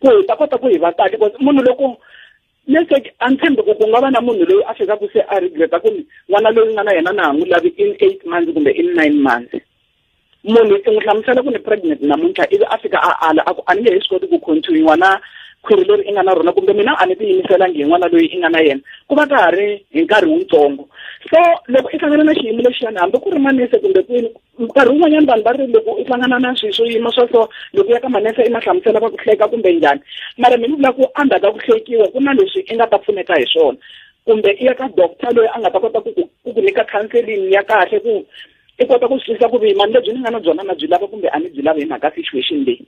ku hi ta kota ku hi va kahle. Because munhu loko Nese a ni tshembi ku ku nga va na munhu loyi a fikaka se a regreta ku ni n'wana loyi nga na yena na ha n'wi lavi in 8 months kumbe in 9 months. Munhu i n'wi hlamusela ku ni pregnant namuntlha ivi a fika a ala a ku a ni nge he swi koti ku continue na khwiri leri i nga na rona kumbe mina a ni tiyimiselangi hi n'wana loyi i nga na yena ku va ka ha ri hi nkarhi wutsongo. So loko i hlangana na xiyimo lexiyani hambi ku ri manese kumbe kwini nkarhi wun'wanyana vanhu va ri loko i hlangana na swilo swo yima swa so loko ya ka manese i ma hlamusela va ku hleka kumbe njhani mara mina vula ku endzhaku ka ku hlekiwa ku na leswi i nga ta pfuneka hi swona kumbe i ya ka doctor loyi a nga ta kota ku ku ku ku nyika counseling ya kahle ku i kota ku swi twisisa ku vuyimani lebyi ni nga na byona na byi lava kumbe a ni byi lavi hi mhaka situation leyi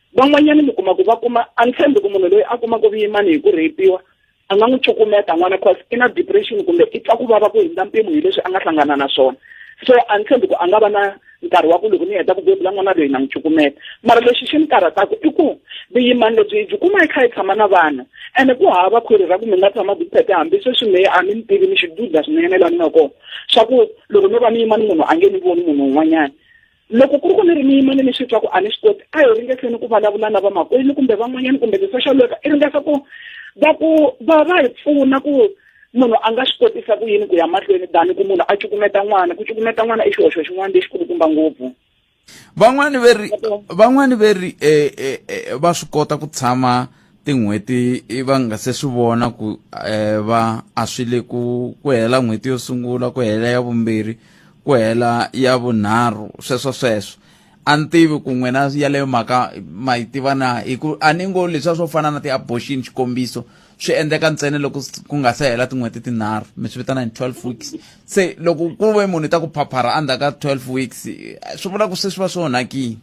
van'wanyana mi kuma ku va kuma a ni tshembi ku munhu loyi a kuma ku vuyimani hi ku rhepiwa a nga n'wi cukumeta n'wana cause i na depression kumbe i twa ku vava ku hundza mpimo hi leswi a nga hlangana na swona so a ni tshembi ku a nga va na nkarhi wa ku loko ni heta ku bebula n'wana loyi na n'wi cukumeta mara lexi xi ni karhataka i ku vuyimani lebyi byi kuma hi kha hi tshama na vanhu ene ku hava khwiri ra ku mi nga tshama byi phete hambi sweswi mehe a mi ni tivi ni xiduda swinene laha ni nga kona swa ku loko no va ni yima ni munhu a nge ni voni munhu un'wanyana loko ku ri ku ni ri ni yimane ni swi twa ku a ni swi koti a hi ringeseni ku vulavula na vamakwenu kumbe van'wanyana kumbe ti-social worker i ringesa ku va ku va va hi pfuna ku munhu a nga swi kotisa ku yini ku ya mahlweni than ku munhu a cukumeta n'wana ku cukumeta n'wana i xihoxo xin'wana lexikulukumba ngopfu van'wani ve ri van'wani ve ri eh, eh, eh, va swi kota ku tshama tin'hweti va nga se swi vona ku eh, va a swi le ku ku hela n'hweti yo sungula ku hela ya vumbirhi ku hela ya vunharhu sweswo sweswo a ni tivi ku n'wina yaleyo mhaka ma yi tiva na hi ku a ni ngo leswiya swo fana na ti-abortion xikombiso swi endleka ntsena loko ku nga se hela tin'hweti tinharhu mi swi vitana hi 12 weeks se loko ku ve munhu i ta ku phaphara endzhaku ka 12 weeks swi vula ku se swi va swi onhakile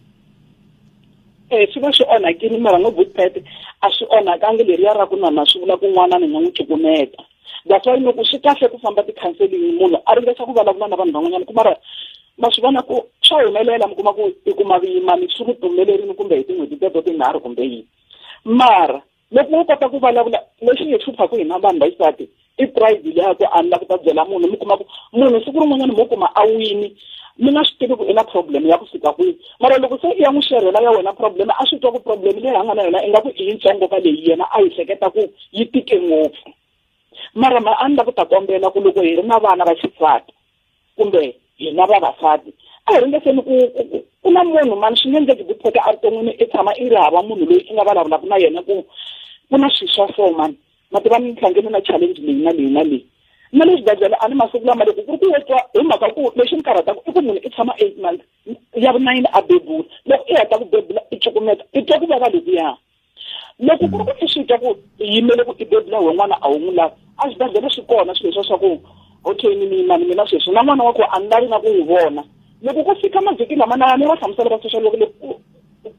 e swi va swi onhakile mara ngo butpet a swi onhakangi leriya ra ku nana swi vula ku n'wana ni nga n'wi cukumeta that's why loko swi kahle ku famba ti-counseling munhu a ringesa ku vulavula na vanhu van'wanyana ku mara ma swi vona ku swa humelela mi kuma ku i kuma vuyimani swi ku tumelerini kumbe hi tin'hweti teto tinharhu kumbe yini mara loko wo kota ku vulavula lexi nge hluphaka hina vanhu va xisati i pride leya ku a ni la ku ta byela munhu mi kuma ku munhu siku rin'wanyana mo kuma a wini mi nga swi tivi ku i na problem ya ku fika kwihi mara loko se i ya n'wi xerhela ya wena problem a swi twa ku problem leyi a nga na yona ingaku i yitsongo ka leyi yena a yi hleketa ku yi tike ngopfu mara ma a ni la ku ta kombela ku loko hi ri na vana va xisati kumbe hina vavasati a hi ringeseni ku ku na munhu mani swi nge endleki ku pheka evuton'wini i tshama i ri hava munhu loyi i nga vulavulaka na yena ku ku na swilo swa so mani ma tiva ni hlangene na challenge leyi na leyi na leyi na le xibedhlele a ni masiku lama loko ku ri ku wo twa hi mhaka ku lexi ni karhataka i ku munhu i tshama 8 months ya vunayini a bebula loko i heta ku bebula i cukumeta i twa ku vava lokuya loko ku ri ku i swi twa ku i yimele ku i bebula we n'wana a wu n'wi lavi a xibedhlele swi kona swilo leswa swa ku okay ni miyimani mina sweswi na n'wana wa ku a ni lavi na ku n'wi vona loko ku fika mavhiki lama na ni va hlamusela va social work loko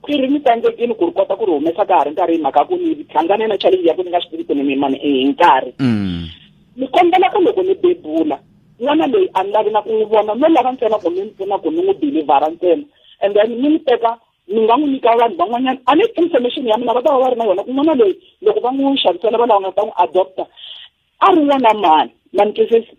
khwiri ni tsandzekile ku ri kota ku ri humesa ka ha ri nkarhi hi mhaka ku ni hlangane na challenge ya ku ni nga swi tivi ku ni miyimani hi nkarhi ni kombela ku loko ni bebula n'wana loyi a ni lavi na ku n'wi vona no lava ntsena ku mi ni pfuna ku ni n'wi delivera ntsena and then ni n'wi teka ni nga n'wi nyika vanhu van'wanyana a ni information ya mina va ta va va ri na yona ku n'wana loyi loko va n'wi xavisela va lava nga ta n'wi adopta a ri n'wana mani ma ni twisisa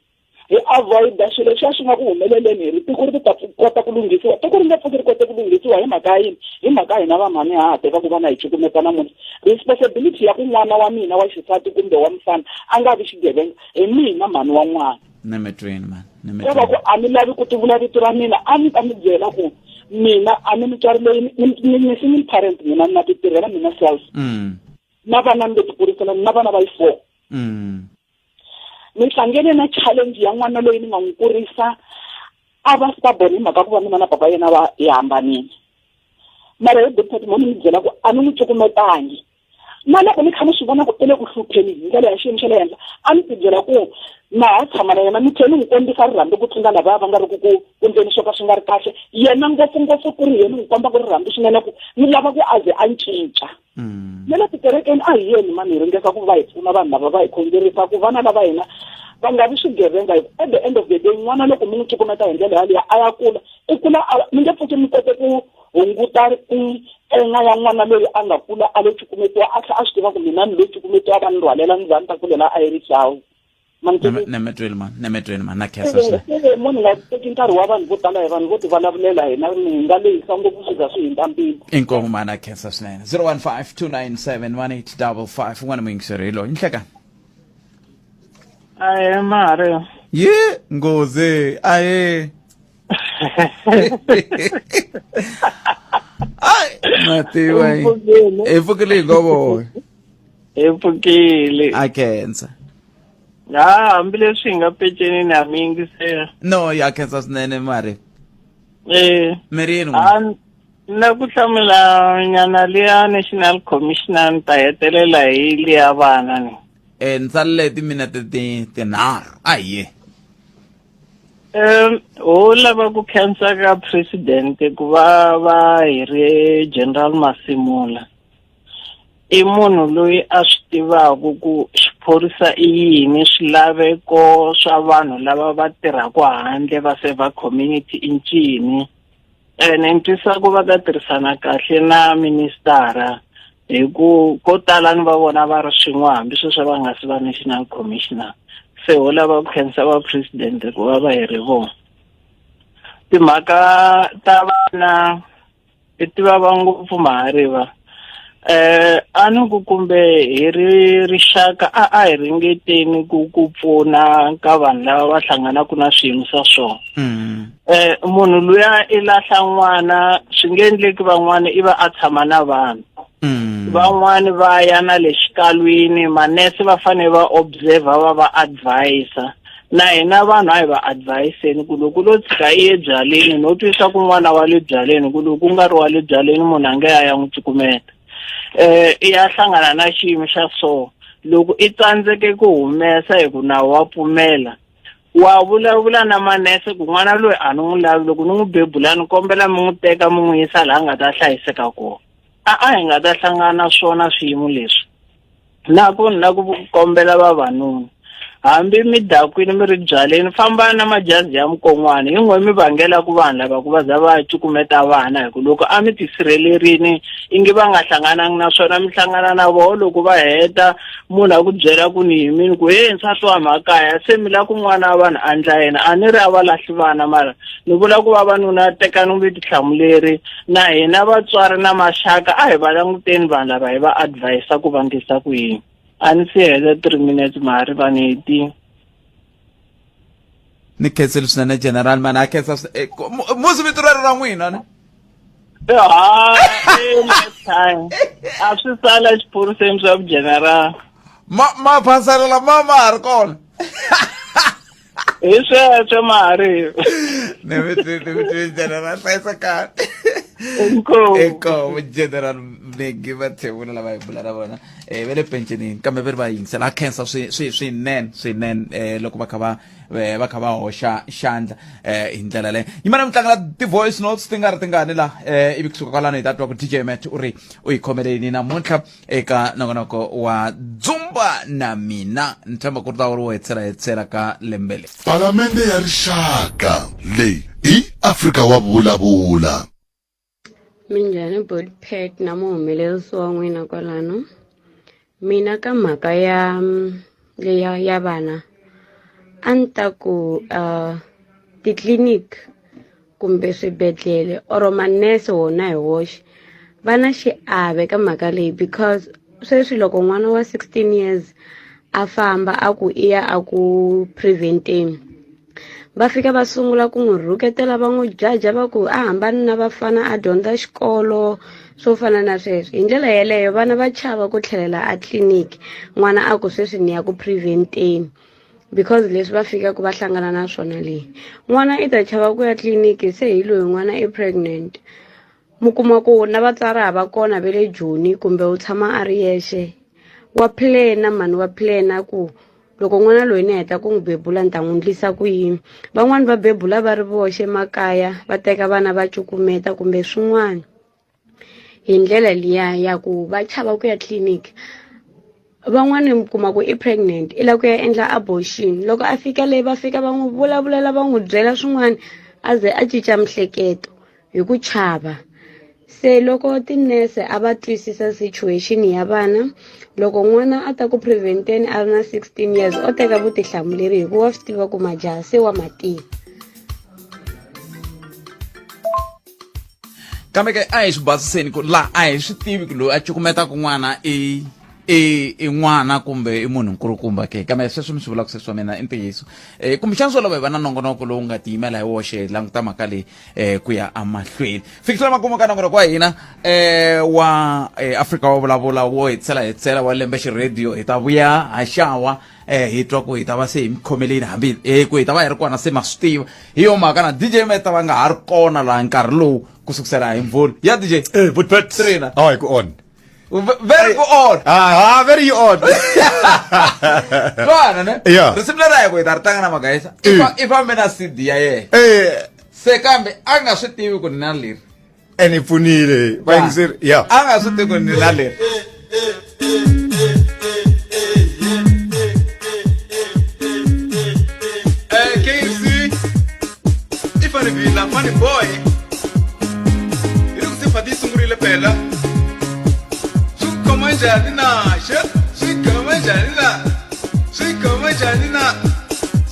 hi avoida swilo leswiya swi nga ku humeleleni hi ri tiko ri ta kota ku lunghisiwa tiko ri nge pfuki ri kote ku lunghisiwa hi mhaka ya yini hi mhaka hina vamhani ha ha teka ku va na hi cukumeta namuntlha responsibility ya ku n'wana wa mina wa xisati kumbe wa mufana a nga vi xigevenga hi mina mhani wa n'wana nemetweni mani ko va ku a ni lavi ku tivula vito ra mina a ni ta mi byela ku mina a ni mutswari loyi ni single parent mina ni na ti tirhela mina self na vana ni lo ti kurisela na vana va yi 4 ni hlangene na challenge ya n'wana loyi ni nga n'wi kurisa a va stubborn hi mhaka ku va mina na papa yena va hi hambanile mara hi doctor mo ni mi byela ku a ni n'wi cukumetangi na loko ni kha ni swi vona ku i le ku hlupheni hi ndlela ya xiyimo xa le henhla a ni tibyela ku na ha tshama na yena ni tlhela ni n'wi kombisa rirhandzu ku tlula lavaya va nga ri ku ku ku ndleni swo ka swi nga ri kahle yena ngopfungopfu ku ri yena n'wi komba ku rirhandzu swinene ku ni lava ku a ze a cinca na le tikerekeni a hi yeni mani hi ringesa ku va hi pfuna vanhu lava va hi khongerisa ku vana lava hina va nga vi swigevenga hi ku at the end of the day n'wana loko mi n'wi cukumeta hi ndlela yaliya a ya kula i kula mi nge pfuki mi kote ku hunguta enga ya n'wana loyi a nga kula a lo cukumetiwa a tlhela a swi tiva ku mina ni lo cukumetiwa va ni rhwalela ni za ni ta kulela Irish House nemetweni mani nemetweni mani na khensa swinene munhu nga teki nkarhi wa vanhu vo tala hi vanhu vo ti vulavulela hina hi nga lehisa ngopfu swi za swi hindza mpimo inkomu mani a khensa swinene 015 297 1855 un'wana muyingiseri hi loyi nhlekani. Ahe mari. Ye nghozi ahe. Ai mativa. Hi pfukile hi ngovo. Hi pfukile. A khensa. Ha hambileswi hi nga pecenini ha mi yingisela. No ya khensa swinene mari. Eh. Mirini. Na ku hlamula nyana liya National Commissioner ni ta hetelela hi liya vana ni. Eh ni tsalele timinete ti tinharhu a hi ye. Um ho lava ku khensa ka president ku va va hire General Masimula. I munhu loyi a swi tivaka ku xiphorisa i yini swilaveko swa vanhu lava va tirhaka handle va serve community i ncini. Ene ni twisisa ku va ta tirhisana kahle na ministara hi ku ko tala ni va vona va ri swin'we hambi sweswi va nga si va national commissioner se ho lava ku khensa va president ku va va hi ri vona timhaka ta vana i tiva va ngopfu mahariva eh a ni ku kumbe hi ri rixaka a a hi ringeteni ku ku pfuna ka vanhu lava va hlanganaka na swiyimo swa swona mm. eh munhu luya i lahla n'wana swi nge endleki van'wana i va a tshama na vanhu mm. van'wani va ya na le xikalwini manese va fanele va observe va va advisa na hina vanhu a hi va advayiseni ku loko lo tshika i ye byaleni no twisisa ku n'wana wa le byaleni ku loko ku nga ri wa le byaleni munhu a nge ya ya n'wi cukumeta um i ya hlangana na xiyimo xa so loko i tsandzeke ku humesa hi ku nawu wa pfumela wa vulavula na manese ku n'wana loyi a ni n'wi lavi loko ni n'wi bebula ni kombela mi n'wi teka mi n'wi yisa laha a nga ta hlayiseka kona a a hi nga ta hlangana na swona swiyimo leswi na ku na ku kombela vavanuna hambi mi dakwini mi ri byaleni fambani na majazi ya mukon'wana hi n'we mi vangela ku vanhu lava ku va za va cukumeta vana hi ku loko a mi tisirhelerini ingi va nga hlanganangi na swona mi hlangana na voho loko va heta munhu a ku byela ku ni yimini ku he nsati wa makaya se mi la ku n'wana wa vanhu a ndla yena a ni ri a va lahli vana mara ni vula ku vavanuna tekani vutihlamuleri na hina vatswari na maxaka a hi va languteni vanhu lava hi va advise ku va ndlisa ku yini a ni si heta three minutes ma ha ri va ni hetile ni khenseli swinene general man a khensa eh, musi vito rero ra n'wina ne a swi sala exiphoriseni swa vugeneral ma ma phasalela ma ma ha ri kona hi sweswo mari ni mi twi general hlayisa kahle inkomu general mnegi va thewula lava hi bula na vona um va le pencenini kambe va ri va yingisela a khensa swinene swinene um loko va kha va eh, va kha va hoxa xandla um hi ndlela leyo yimana mi tlangela ti-voice notes ti nga ri tingani la um ivi kusuka kwalano hi ta twa ku dj mat u ri u yi khomele yini namuntlha eka nongonoko wa dzumba na mina ni tshemba ku ri ta wu ri wo hetsela hetsela ka lembe leri Palamende ya Rixaka leyi i Afrika wa vulavula. Minjhani Botpet na muhumelerisi wa n'wina kwalano mina ka mhaka ya leya ya vana a ni ta ku uh, titliliniki kumbe swibedhlele or manese wona hi woxe va na xiave ka mhaka leyi because sweswi loko n'wana wa 16 years a famba a ku i ya a ku preventeni va fika va sungula ku n'wi rhuketela va n'wi jaja va ku a hambani na vafana a dyondza xikolo swo fana na sweswo hi ndlela yeleyo vana va chava ku tlhelela a tliliniki n'wana a ku sweswi ni ya ku preventeni because leswi va fikaka va hlangana na swona leyi n'wana i ta chava ku ya tliliniki se hi loyi n'wana i pregnant mi kuma ku na vatswari ha va kona ve le joni kumbe u tshama a ri yexe wa plana mhani wa plana ku loko n'wana loyi ni heta ku n'wi bebula ni ta n'wi ndlisa ku yini van'wani va bebula va ri voxe makaya va teka vana va cukumeta kumbe swin'wana hi ndlela liya ya ku va chava ku ya tliliniki van'wani mi kuma ku i pregnant i lava ku ya endla abortion loko a fika le va fika va n'wi vulavulela va n'wi byela swin'wana a ze a cinca miehleketo hi ku chava se loko tinese a va twisisa situation ya vana loko n'wana a ta ku preventeni a ri na 16 years o teka vutihlamuleri hikuva wa swi tiva ku majaha se wa mativa kambe ke a hi swi basiseni ku laha a hi swi tivi ku loyi a cukumetaka n'wana i i i n'wana kumbe i munhu nkulukumba ke kambe sweswo mi swi vulaka sweswo mina i ntiyiso um kumbexana swo lava hi va na nongonoko lowu nga tiyimela hi woxe hi languta mhaka leyi um ku ya emahlweni fikisela makumu ka nongonoko wa hina um wa Afrika wa vulavula wo hetisela hetisela wa lembe xirediyo hi ta vuya haxawa eh hi twa ku hi ta va se hi mi khomeleni hambi eh ku hi ta va hi ri kona se ma swi tiva hi yo mhaka na DJ Meta va nga ha ri kona laha nkarhi lowu ku sukusela hi mvula ya DJ eh but but Trina hayi ku on very ku on ah, ah very on twana ne yeah. risimu leri a hi ku hi ta ri tlanga na magayisa i fambe na CD ya yena eh se kambe a nga swi tivi ku ni na leri ene i pfunile vayingiseri ya a nga swi tivi ku ni na leri KFC i Funny Villa Funny Boy hi loko se fati yi sungurile phela swi khoma njhani na xe swi khoma njhani na swi khoma njhani na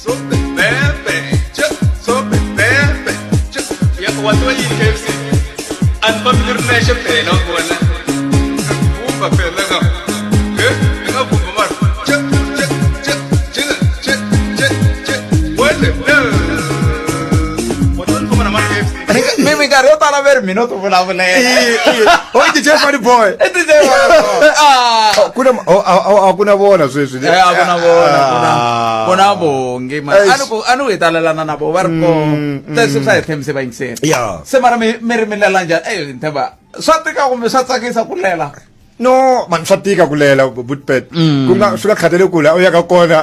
so bebe xe so bebe xe ya wa tiva yini KFC a ni fambi ni ri nexe phela wa vona vumba phela nga he ni nga vumba mara xe xe xe xe xe xe xe wele wa tiva ni famba na mani KFC mi minkarhi yo tala ve ri mina u ti vulavulela o i DJ Funny Boy i DJ Funny Boy ah ku na a ku na vona sweswi eh a ku na vona ku na ku na vongi ma a ni ku a ni ku hi talelana na vo va ri ko se swa hi tshembise vayingiseri yeah se mara mi mi ri mi lela njhani eh nthemba swa tika kumbe swa tsakisa ku lela no man swa tika ku lela butpet ku nga swi nga khathale ku la u yaka kona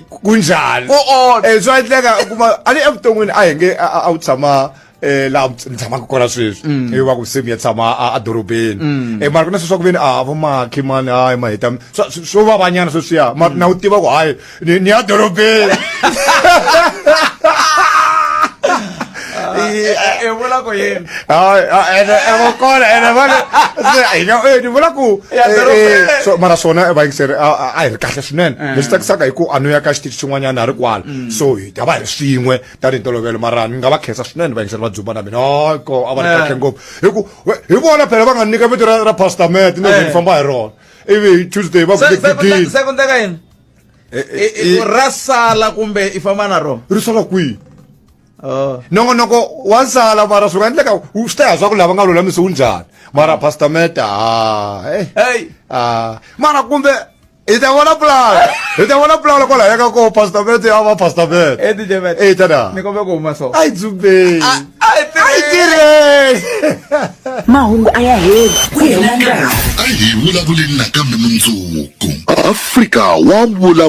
ku njhani ku on eh swa endleka u kuma a ni evuton'wini a hi nge a wu tshama eh laha ni tshamaka kona sweswi ivi va ku se mi ya tshama a dorobeni eh mara ku na sweswi swa ku veni a vo makhi mani hayi ma hita swo vavanyana sweswiya mara na u tiva ku hayi ni ya dorobeni i vula ku yini hayi ene vo kona ene va se hi nga eh, ni vula ku Ya eh, dorobeni. eh, so mara swona vayingiseri a hi ri kahle swinene leswi tsakisaka hi ku a no ya ka xitichi xin'wanyana a ri kwala so hi ta va hi ri swin'we tanihi ntolovelo mara ni nga va khensa swinene vayingiseri va dzumba na mina hayi ko a va ri kahle ngopfu hi ku hi vona phela va nga ni nyika vito ra pastor Matt no ni famba hi rona ivi hi Tuesday va ku gigini se ku ndleka yini ra sala kumbe i famba na rona ri sala kwihi Oh. nongonoko wa sala mara swi nga endleka swi ta ya swa ku lava nga lulamisi wu njhani mara pastor Matt ha hey ah mara kumbe hi ta vona pulani hi ta vona pulani kwala yaka ko pastor Matt a va pastor Matt Eh, DJ Matt. eh tana ni kombe ku huma so a yi dzumbeni a yi a yi tirheni mahungu a ya heli ku hela nkarhi A hi vulavuleni nakambe mundzuku. Afrika wa vulavula.